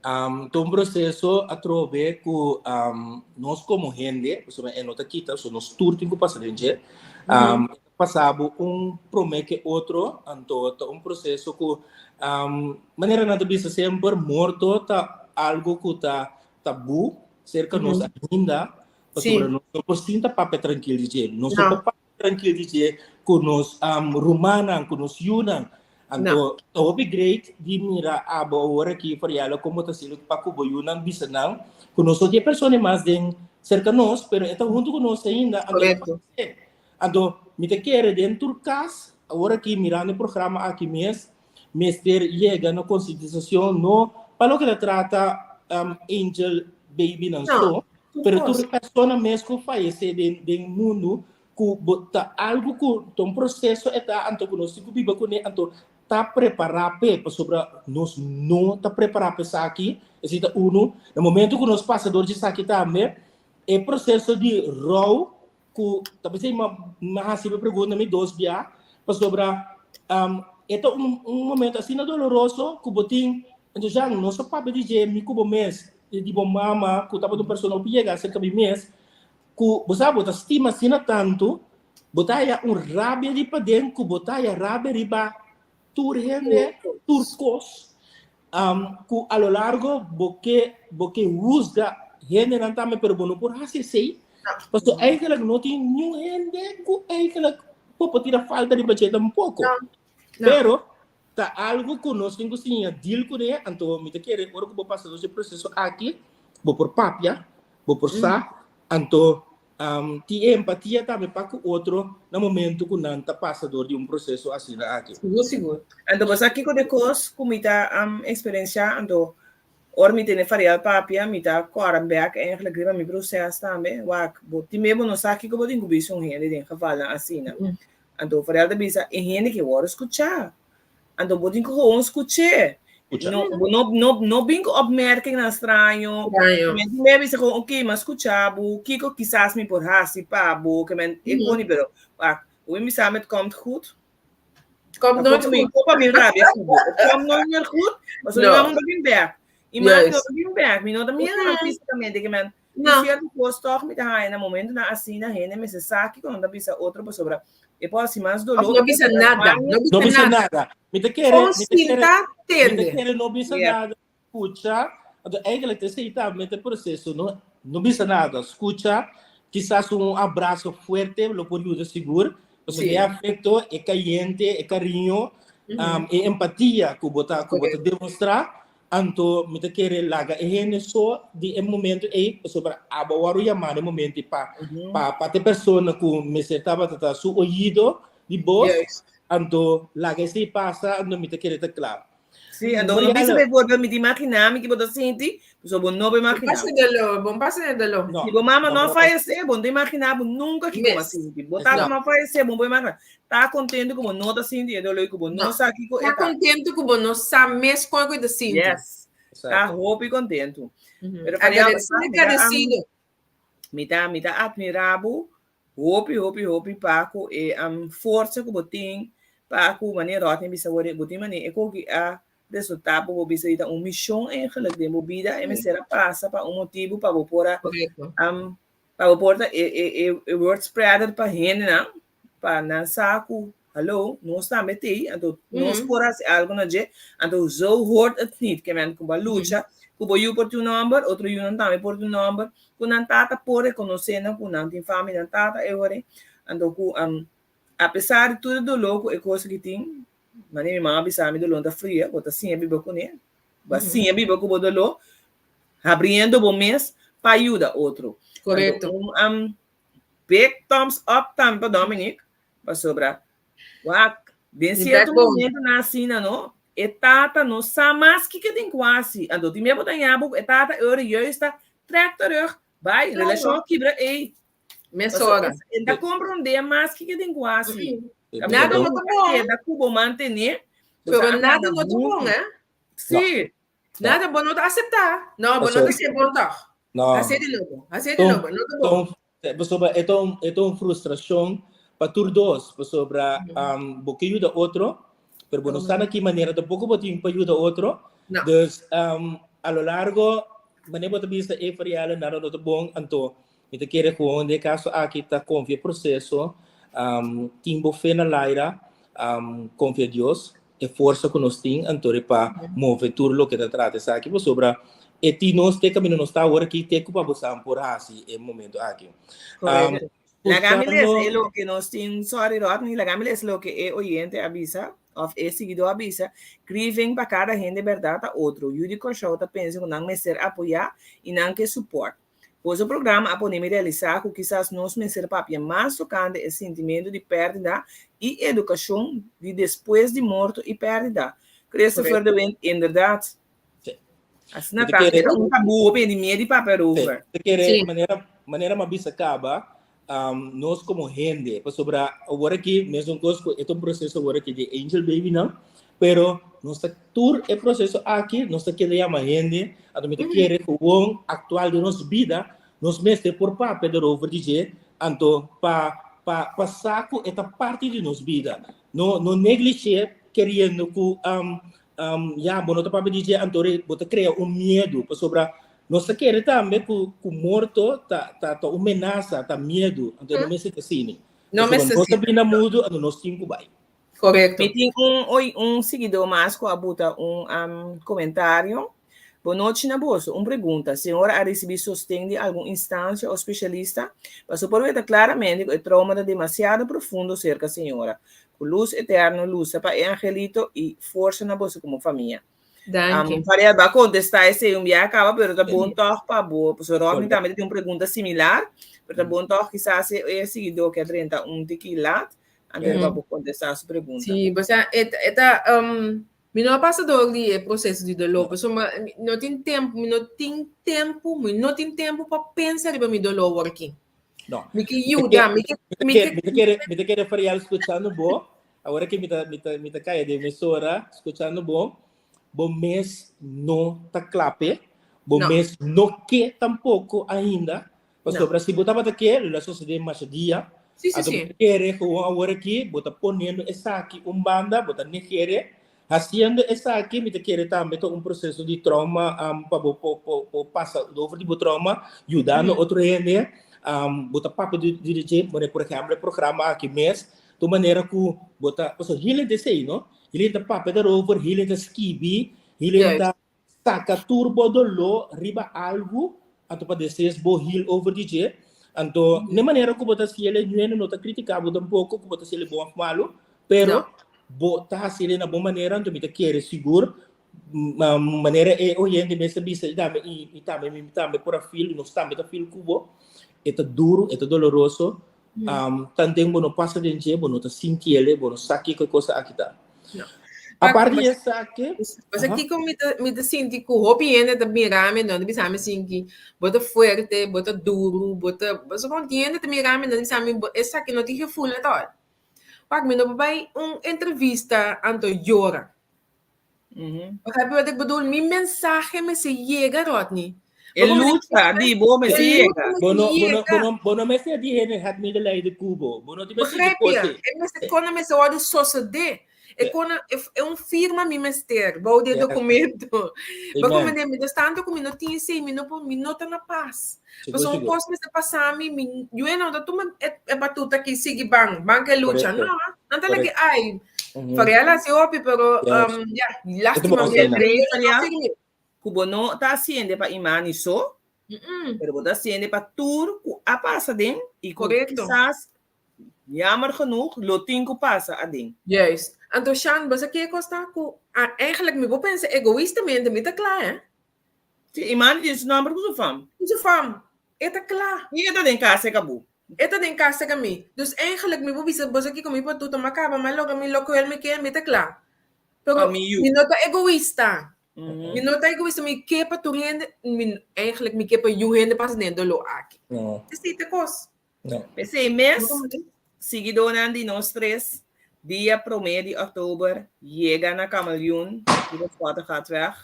um, ta un proceso atrobe ku um, nos como hende, pasobra e no ta kita, so nos tur tin ku pasa den dje. Um, pasabo un prome ke otro, anto ta un proceso ku um, manera nan ta bisa semper, morto ta algo ku ta tabú serka nos ainda, pasobra nos no por sinta papia trankil di dje. Nos no No. por papia Trankil di dje ku nos rumannan, ku nos yunan. Anto ta hopi great di mira abo awor aki Fariela komo ta silu pa ku bo yunan bisa nan ku nos no tin e persona mas den serka nos pero e ta huntu ku nos ainda anto no falesé. Anto mi ta kere den tur kas awor aki mirando e programa aki mes mester yega na konsientisashon no pa loke ta trata angel babynan so pero tur persona mes ku fayesé den mundu ku bo ta algu ku ta un proseso e ta anto ku nos tin ku biba kuné anto ta prepará p'e pasobra nos no ta prepará pa esaki esei ta unu na momento ku nos pasa dor di esaki tambe e proseso di rou ku ta p'esei mi a hasi e pregunta mi dos bia pasobra e ta un momento asina doloroso ku bo tin anto Jean nos a papia di dje mi ku bo mes di bo mama ku tabata un persona hopi yega aserka mi mes Ku bo sa bo ta stima asina tantu, bo ta haya un rabia di paden ku bo ta haya rabia riba tur hende, tur kos, ku a lo largo bo ke bo ke husga hendenan tambe pero bo no por hasi esei, pasobra eigenlijk no tin niun hende ku eigenlijk bo por tira falta riba dje tampoko. Pero ta algu ku nos tin ku siña deal kuné, anto mi ta kere ora ku bo pasa dos e proseso aki, bo por papia, Bo por sa, anto tin e empatia tambe pa ku otro na momento ku nan ta pasa dor di un proseso asina aki. Sigur, sigur. Anto bo sa kiko de kos ku mi ta eksperensiá? Anto ora mi tene Fariel papia, mi ta kòrda bèk eigenlijk riba mi proses tambe. Wak, bo tin be bo no sa kiko bo tin ku bisa un hende den gevalnan asina. Anto Fariel ta bisa, e hende ke wòrdu skuchá. Anto bo tin ku gewoon skuch'é. Skucha. No, bo no, no, no bin ku opmerkingnan straño. Straño. Men tin bisa gewoon, oké, m'a skucha bo, kiko kisas mi por hasi pa bo, ke men e koni, pero wak, bo bin bisa mi het komt goed. Komt nooit Tampoco mi, goed. kopa mi rabia ku bo. Het komt nooit meer goed, pasobra mi No. mama no ta bin bèk. I mama no Juist. ta bin bèk, mi no ta mira nan físikamente, ke men No. Sierto kos tòg mi ta haña na momentunan asina hende mester sa kiko nan ta bisa otro pasobra e por hasi mas doló. Of no bisa nada. No No bisa bisa nada. nada. Mi ta kere, Kon mi ta kere, sinta mi ta tende. kere no bisa Yeah. nada, skucha. Anto eigenlijk esei tambe ta e proseso, no? No bisa nada, skucha. Kisas un abraso fuerte lo por yuda sigur. Pasobra Sí. e afekto, e kayente, e kariño, e empatia ku bo ta, ku bo ta Korekto. demostrá, Anto mi ta kere laga e hende so di e momento ei, pasobra abo a wòrdu yamá na e momento ei pa pa pa ta e persona ku mester tabata ta su oido di bos, Juist. anto laga esei pasa, anto mi ta kere ta kla. Sí, anto no bisa bijvoorbeeld mi ta imaginá mi ki bo ta sinti, pasobra bo no por Bon imaginá. pasa doló, bon pasa den doló. No, Si bo mama no no a por fallecé, bo no ta imaginá bo nunka kiko bo a Mes. sinti. Bo tata No. no a fallecé, bo no por imaginá. Ta kontentu ku bo no ta sinti e doló i ku bo no No. sa kiko e Ta ta. kontentu ku bo no sa mes kon ku e ta sinti. Yes. Ta Exacto. hopi kontentu. Pero Fariel, Agradecido, mi ta, agradecido. mi ta, mi ta admirá bo hopi, hopi, hopi pa ku e um, forsa ku bo tin, pa ku manera Rodney bisa wor, bo tin manera e koki a resultá bo bo bisa di ta un mishon eigenlijk den bo bida, e mester a pasa pa un motibu pa bo por a Correcto. um, pa bo por ta e, e, e, e word spreader pa hendenan, pa nan sa ku, hallo, nos tambe t'ei, anto nos por hasi algo na dje, anto zo hoort het niet, ke men ku bo a lucha, ku bo yu por tin un nòmber, otro yunan tambe por tin un nòmber, ku nan tata por rekonosé nan ku nan tin fami nan tata e ora ei, anto ku apesar di tur e doló ku e kos aki tin, manera mi mama a bisa mi doló no ta fria, bo ta siña biba kuné, bo a siña biba ku bo doló, habriendo bo mes pa yuda otro. Korekto. Anto un Big thumbs up tambe pa Dominic, pasobra wak den Di cierto backbone. momento na asina no, e tata no sa mas kiko tin ku hasi. Anto tin miedo ta ña bo ku e tata e ora juist ta trek terug, bai, Claro. relashon a kibra ei. Mesora. E ta komprondé mas kiko den ku hasi. Nada no ta bon. Keda ku bo mantené. Pero nada no ta bon, eh? Sí. Nada bo no ta aseptá. No, bo no ta ser bon tòg. No. Hasié di nobo. Hasié di nobo. No ta bon. Pasobra e ta un, e ta un frustrashon pa tur dos, pasobra um, bo ke yuda otro, pero bo no sa na ki manera tampoko bo tin pa yuda otro. No. Dus um, a lo largo, manera bo ta bisa e variable nada no ta bon, anto mi ta kere gewoon den e kaso aki ta konfia e proseso, um, tin bo fe na laira, um, konfia Dios, e forsa ku nos tin anto pa move tur loke ta trata esaki pasobra e tin nos te kaminda nos ta awor aki te ku pa bosan por hasi e momento aki. Um, Laga mi lesa e loke nos tin, sorry Rodney, laga mi lesa loke e oyente a bisa, of e siguidó a bisa, grieving pa kada hende bèrdat ta otro. Yu di Kòrsou ta pensa ku nan mester apoyá i nan ke support. Boso programa a pone mi realisá ku kisas nos mester papia mas tokante e sintimentu di pèrdida i edukashon di despues di morto i pèrdida. Christopher de Windt, Inderdat. Asina ta, e ta un tabú hopi hende miedu di papia erover. Mi ta kere, manera, manera mi a bisa kaba, nos komo hende, pasobra awor aki mesun kos ku e ta un proseso awor aki di angel babynan, pero nos ta tur e proseso aki nos ta keda yama hende, anto mi ta kere gewoon aktual den nos bida nos mester por papia derover di dje, anto pa pa pa sa ku e ta parti di nos bida, no no neglishe keriendo ku ya bo no ta papia di dje anto bo ta krea un miedu pasobra nos ta kere tambe ku ku morto ta ta ta un menasa, ta miedu, anto no mester ta asina. No mester Nos ta asina. bina mudu anto nos tin ku bai. Korekto. Mi tin un oi un siguidó mas ku a buta un um, komentario. Bonochi na boso. Un pregunta. Señora a risibí sosten di algun instansia o spesialista? Paso por weta klaramente ku e trauma ta demasiado profundo serka señora. Ku lus eterno lusa pa e angelito i forsa na boso komo famia. Danki. Um, Faria ba contesta ese un biaha caba, pero ta bon toch pa bo. Paso Rodney tambe tin un pregunta similar, pero ta bon toch quizás e, e seguidor que drenta un tiki laat, antes pa bo contesta su pregunta. Sí, o sea, et, eta, um, mi no a pasa door di e proceso di dolor, pasobra mi no tin tempo, mi no tin tempo, mi no tin tempo pa pensa riba mi dolor awor aki. No. Mi ke yuda, mi ke, mi ke, Mi ta kere, mi ta kere Farial escuchando bo. Awor ki mi ta, mi ta, mi ta kaya den emisora escuchando bo. Bo mes no ta kla p'e. Bo No. mes no ke tampoco ainda. Pasobra si bo tabata ke, lo a sosode masha dia. Sí, sí, Anto sí. bo ta kere gewoon awor aki, bo ta poniendo esaki un banda, bo ta negere. Haciendo esaki, mi ta kere tambe ta un proceso di trauma um, pa bo po, po, po pasa over di bo trauma, yudando otro hende. Um, bo ta papia di, di dje, por ehemplo, e programa aki mes, tu manera ku bo ta, pasobra healing ta esei, no? Healing ta papia daarover, healing ta skibi, healing ta Saka tur bo doló riba algu, anto pa despues bo heal over di dje. Anto, n'e manera ku bo ta hasiel e ñuene no ta kritiká bo tampoko ku bo ta hasiel e bon òf malu, pero bo ta hasiel e na bo manera, anto mi ta kere sigur manera e oyente mes ta bisa i tambe i tambe mi tambe por a feel i nos tambe ta feel ku bo, e ta duru, e ta doloroso, Tanten bo no pasa den dje, bo no ta sintiele, bo no sa kiko e cosa aki ta. No. Aparte di esaki, Pasa kiko mi ta, mi ta sinti ku hopi hende ta mira mi, no ta bisa mi sinti, bo ta fuerte, bo ta duru, bo ta, pasobra kon tin hende ta mira mi, no ta bisa mi, esaki no tin gevoel at all. Wak, mi no por bai un entrevista anto yora. Begrijp je wat ik bedoel? Mi mensahe mester yega, Rodney. E lucha di bo mester yega. Bo no, bo no, bo no, bo no mester di hende het medelijden ku bo. Bo no tin mester di Begrijp je? kose. E mester kona mester wordo sosode. E kona, e un firma mi mester bou di e documento. Ba Amen. comprende? Mi ta tanto ku mi no tin esei, mi no por, mi no ta na pas. Sigur, Pasobra un sigur. kos mester pasa mi, mi yu no ta tuma e, e batuta aki sigui ban, ban ke lucha. Correcto. No, nan ta laki Correcto. ai. Fariel hasi hopi, pero Yes. um, ja, Ito lástima. bo mi cena. no Fariel? firme. Ku bo no ta haciende pa Imani so, pero bo ta haciende pa tur ku a pasa den i ku Correcto. kisas, jammer genoeg, lo tin ku pasa aden. Juist. Anto Shan, bo sa ke kos ta ku ah, eigenlijk mi bo pensa egoïstamente, mi ta kla, hè? Si, Imani tin su nomber ku su fam. Ku su fam. E ta kla. I e ta den kas e kabu. E ta den kas serka mi. Dus eigenlijk mi por bisa boso kiko mi por tuta m'a kaba, m'a logra mi lokual mi ke, mi ta kla. Pero Pa mi yu. mi no ta egoista. Mi no ta egoista, mi ke pa tur hende, mi eigenlijk mi ke pa yu hende pasa den e doló aki. No. Esei ta kos. No. P'esei mes, siguidónan di Nos Tres, dia promé di òktober yega na Kameleon riba Schottegatweg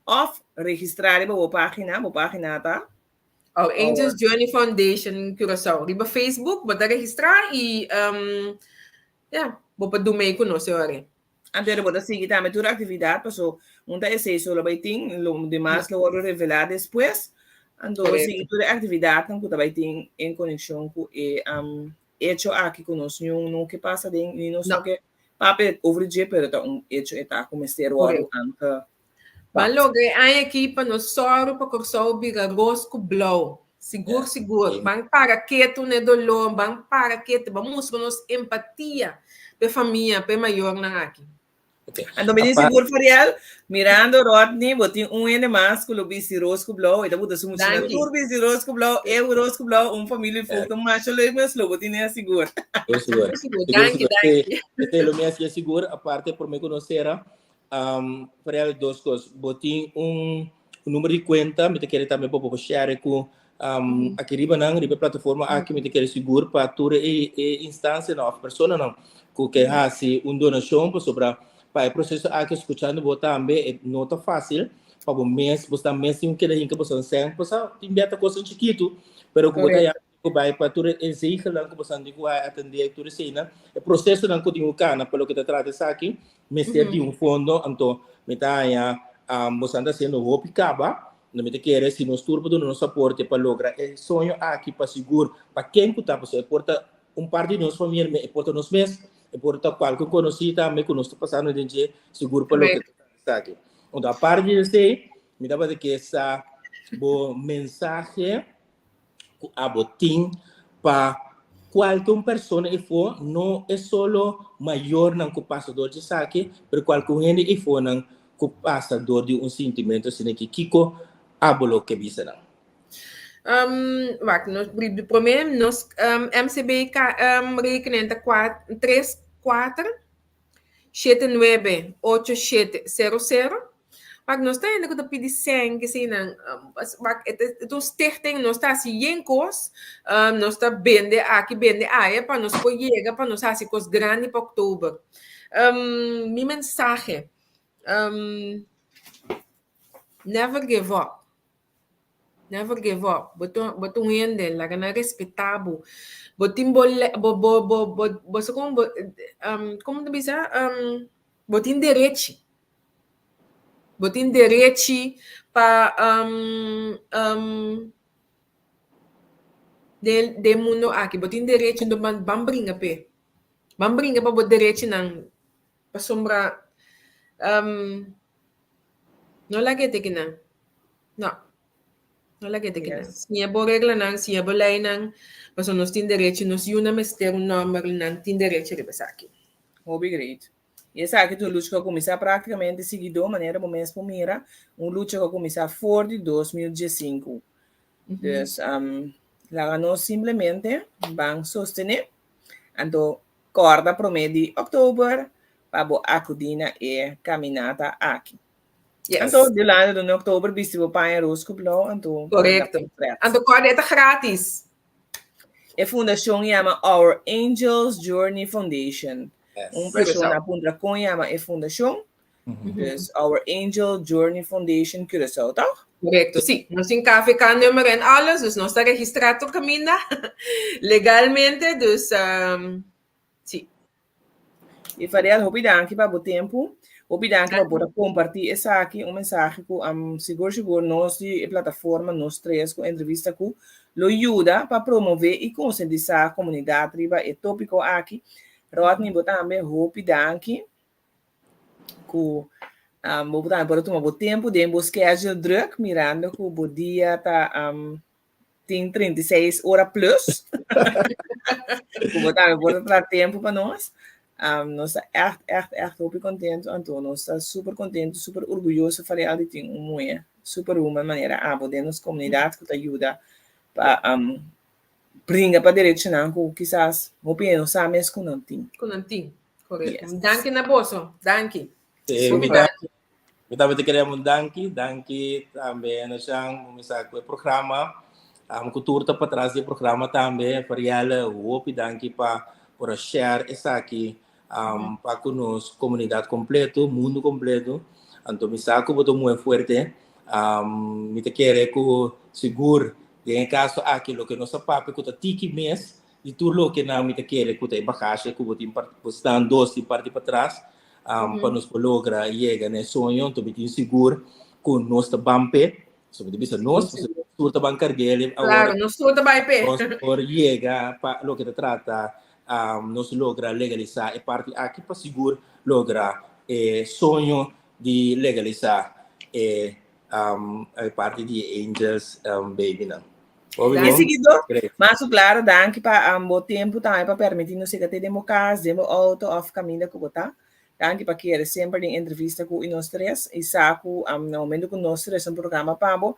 òf registrá riba bo página, bo página ta? Our Angels Journey Foundation Curaçao. Riba Facebook bo ta registrá i um, ya, bo por duna mei ku nos e ora ei. Anto bo ta sigui tambe tur aktividat paso un ta esei so lo bai tin, lo demas lo wòrdu revelá despues. Anto sigui tur e aktividatnan ku ta bai tin en konekshon ku e um, echo aki ku nos niun no ke pasa den ni nos no ke papia over dje pero ta un echo e ta ku mester wòrdu ange Ban logra e aña aki pa nos sòru pa Kòrsou bira ros ku blou. Sigur, sigur. Ban para ketu na e doló, ban para ketu, ban mustra nos empatia pa e famia, pa e mayornan aki. Anto mi tin sigur Fariel, mirando Rodney, bo tin un hende mas ku lo bisti ros ku blou, e ta buta su muchanan tur bisti ros ku blou, e ros ku blou, un familia foto masha leuk mes lo bo tin e sigur. Sigur, sigur. Danki, danki. Esei lo mi hasi e sigur, aparte prome ku nos sera, Um, Fariel, dos kos. Bo tin un, un numero di kuenta, mi ta kere tambe bo por share ku um, aki riba nan, riba e plataforma aki, mi ta kere sigur pa tur e, e instansianan òf personanan ku ke hasi un donashon pasobra pa e proseso aki skuchando bo tambe e no ta fásil pa bo mes, bo sta mes tin keda hinka bo san sèn, pasá tin bia ta kosnan chikitu, pero ku bo ta Correcto. ku bai pa tur e zegelnan ku boso tin ku atendé tur eseinan, e prosesonan ku tin ku kana pa loke ta trata esaki, mester di un fondo, anto mi ta haña boso ta hasiendo hopi kaba, anto mi ta kere si nos tur por duna nos aporte pa logra e soño aki pa sigur pa ken ku ta, pasobra e por ta un parti di nos famia, e por ta nos mes, e por ta kualke konosí tambe ku nos ta pasando den dje, sigur pa loke ta trata esaki. Anto aparte di esei, mi tabata ke sa bo mensahe ku abo tin pa kualke un persona ifo, no e solo mayornan ku pasa dor di esaki, pero kualke un hende ifonan ku pasa dor di un sintimentu asina ki kiko abo lo ke bisa nan? Um, wak, nos, di promé, nos um, MCB ka, um, rekening ta 4, 3, 4, Shete nuebe, ocho shete, sero sero. Wak, nos ta hende ku ta pidi sèn, keseinan. Wak, e ta un stichting, nos ta hasi yen kos, nos ta bende aki, bende aya, pa nos por yega, pa nos hasi kos grandi pa oktober. Mi mensahe, never give up. Never give up. Bo ta bo ta un hende, laga nan respetá bo. Bo tin bo le bo bo bo bo bo sa kon bo komo ta bisa bo tin derechi. Bo tin derechi pa den den mundo aki. Bo tin derechi enton ban ban bringa p'e. Ban bringa pa bo derechinan pasobra No lag'é te kinan. No. No lag'é te kinan. Yes. Siña bo reglanan, siña bo leinan, pasobra nos tin derecho, nos yunan mester un nòmber, nan tin derecho riba esaki. Hopi great. I esaki ta un lucha ku a kuminsá práktikamente siguidó, manera bo mes por mira, un lucha ku a kuminsá for di 2015. Dus, um, laga nos simplemente ban sostené. Anto Kòrda promé di òktober pa bo akudí na e kaminata aki. Yes. Anto durante di òktober bisti bo paña ros ku blou anto Korekto. Anto kòrda e ta gratis. E fundashon yama Our Angels Journey Foundation. Yes. Un persona a puntra kon yama e fundashon. Dus Our Angel Journey Foundation Curaçao, toch? Correcto, sí. Nos tin KVK-nummer en alles, dus nos ta registrá tur kaminda legalmente, dus um, sí. I Fariel, hopi danki pa bo tempu. Hopi danki pa bo ta kompartí esaki, un mensahe ku um, sigur sigur nos di e plataforma Nos Tres ku entrevista ku lo yuda pa promové i konsientisá komunidat riba e tópiko aki. Rodney, bo tambe hopi danki. ku um, bo tambe por tuma bo tempu den bo schedule druk, mirando ku bo dia ta um, tin 36 ora plus. ku bo tambe por traha tempu pa nos. Um, nos ta echt, echt, echt hopi contento, anto nos ta super contento, super orgulloso Fariel di tin un mujer superwoman manera abo den nos comunidad ku ta yuda pa um, bringa pa derechonan ku kisas hopi hende no sa mes ku nan tin. Ku nan tin. Correcto. Yes. Danki na boso. Danki. Sí, Hopi mi danki. Mi tambe te queremos danki, danki tambe na Jean, mi sa ku e programa. Ku tur ta patras di e programa tambe. Farielle, hopi danki pa por a share esaki pa ku nos komunidat kompleto, mundu kompleto. Anto mi sa ku bo ta un muhé fuerte. Mi ta kere ku sigur den e kaso aki loke nos a papia ku ta tiki mes di tur loke nan mi ta kere ku ta e bagashe ku bo tin bo stan dos tin parti patras pa nos por logra yega na e soño. Anto mi tin sigur ku nos ta ban p'e. So mi ta bisa nos, pasobra nos tur ta ban karg'el awor. Claro, nos tur ta bai p'e. Nos por yega pa loke ta trata nos logra legalisá e parti aki pa sigur logra e soño di legalisá e e parti di e angels babynan. Hopi E bon. siguidó, Great. mas ku klaro, danki pa bo tempu tambe pa permití nos yega te den bo kas, den bo outo òf kaminda ku bo ta. Danki pa kere semper den entrevista ku i nos tres i sa ku na momento ku nos tres un programa pa bo,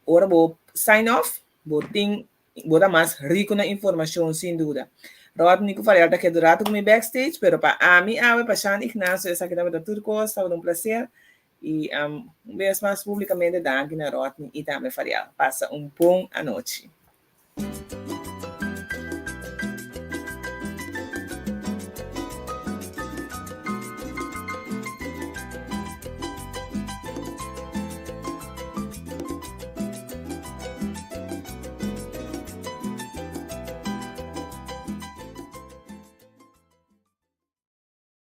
ora bo sign off, bo tin bo ta mas rico na informacion sin duda. Rodney ku Farel ta keda un rato ku mi backstage, pero pa ami awe, pa Shan Ignacio esaki tabata tur kos, tabata un placer i un bes mas publicamente danki na Rodney i tambe Farel. Pasa un bon anochi.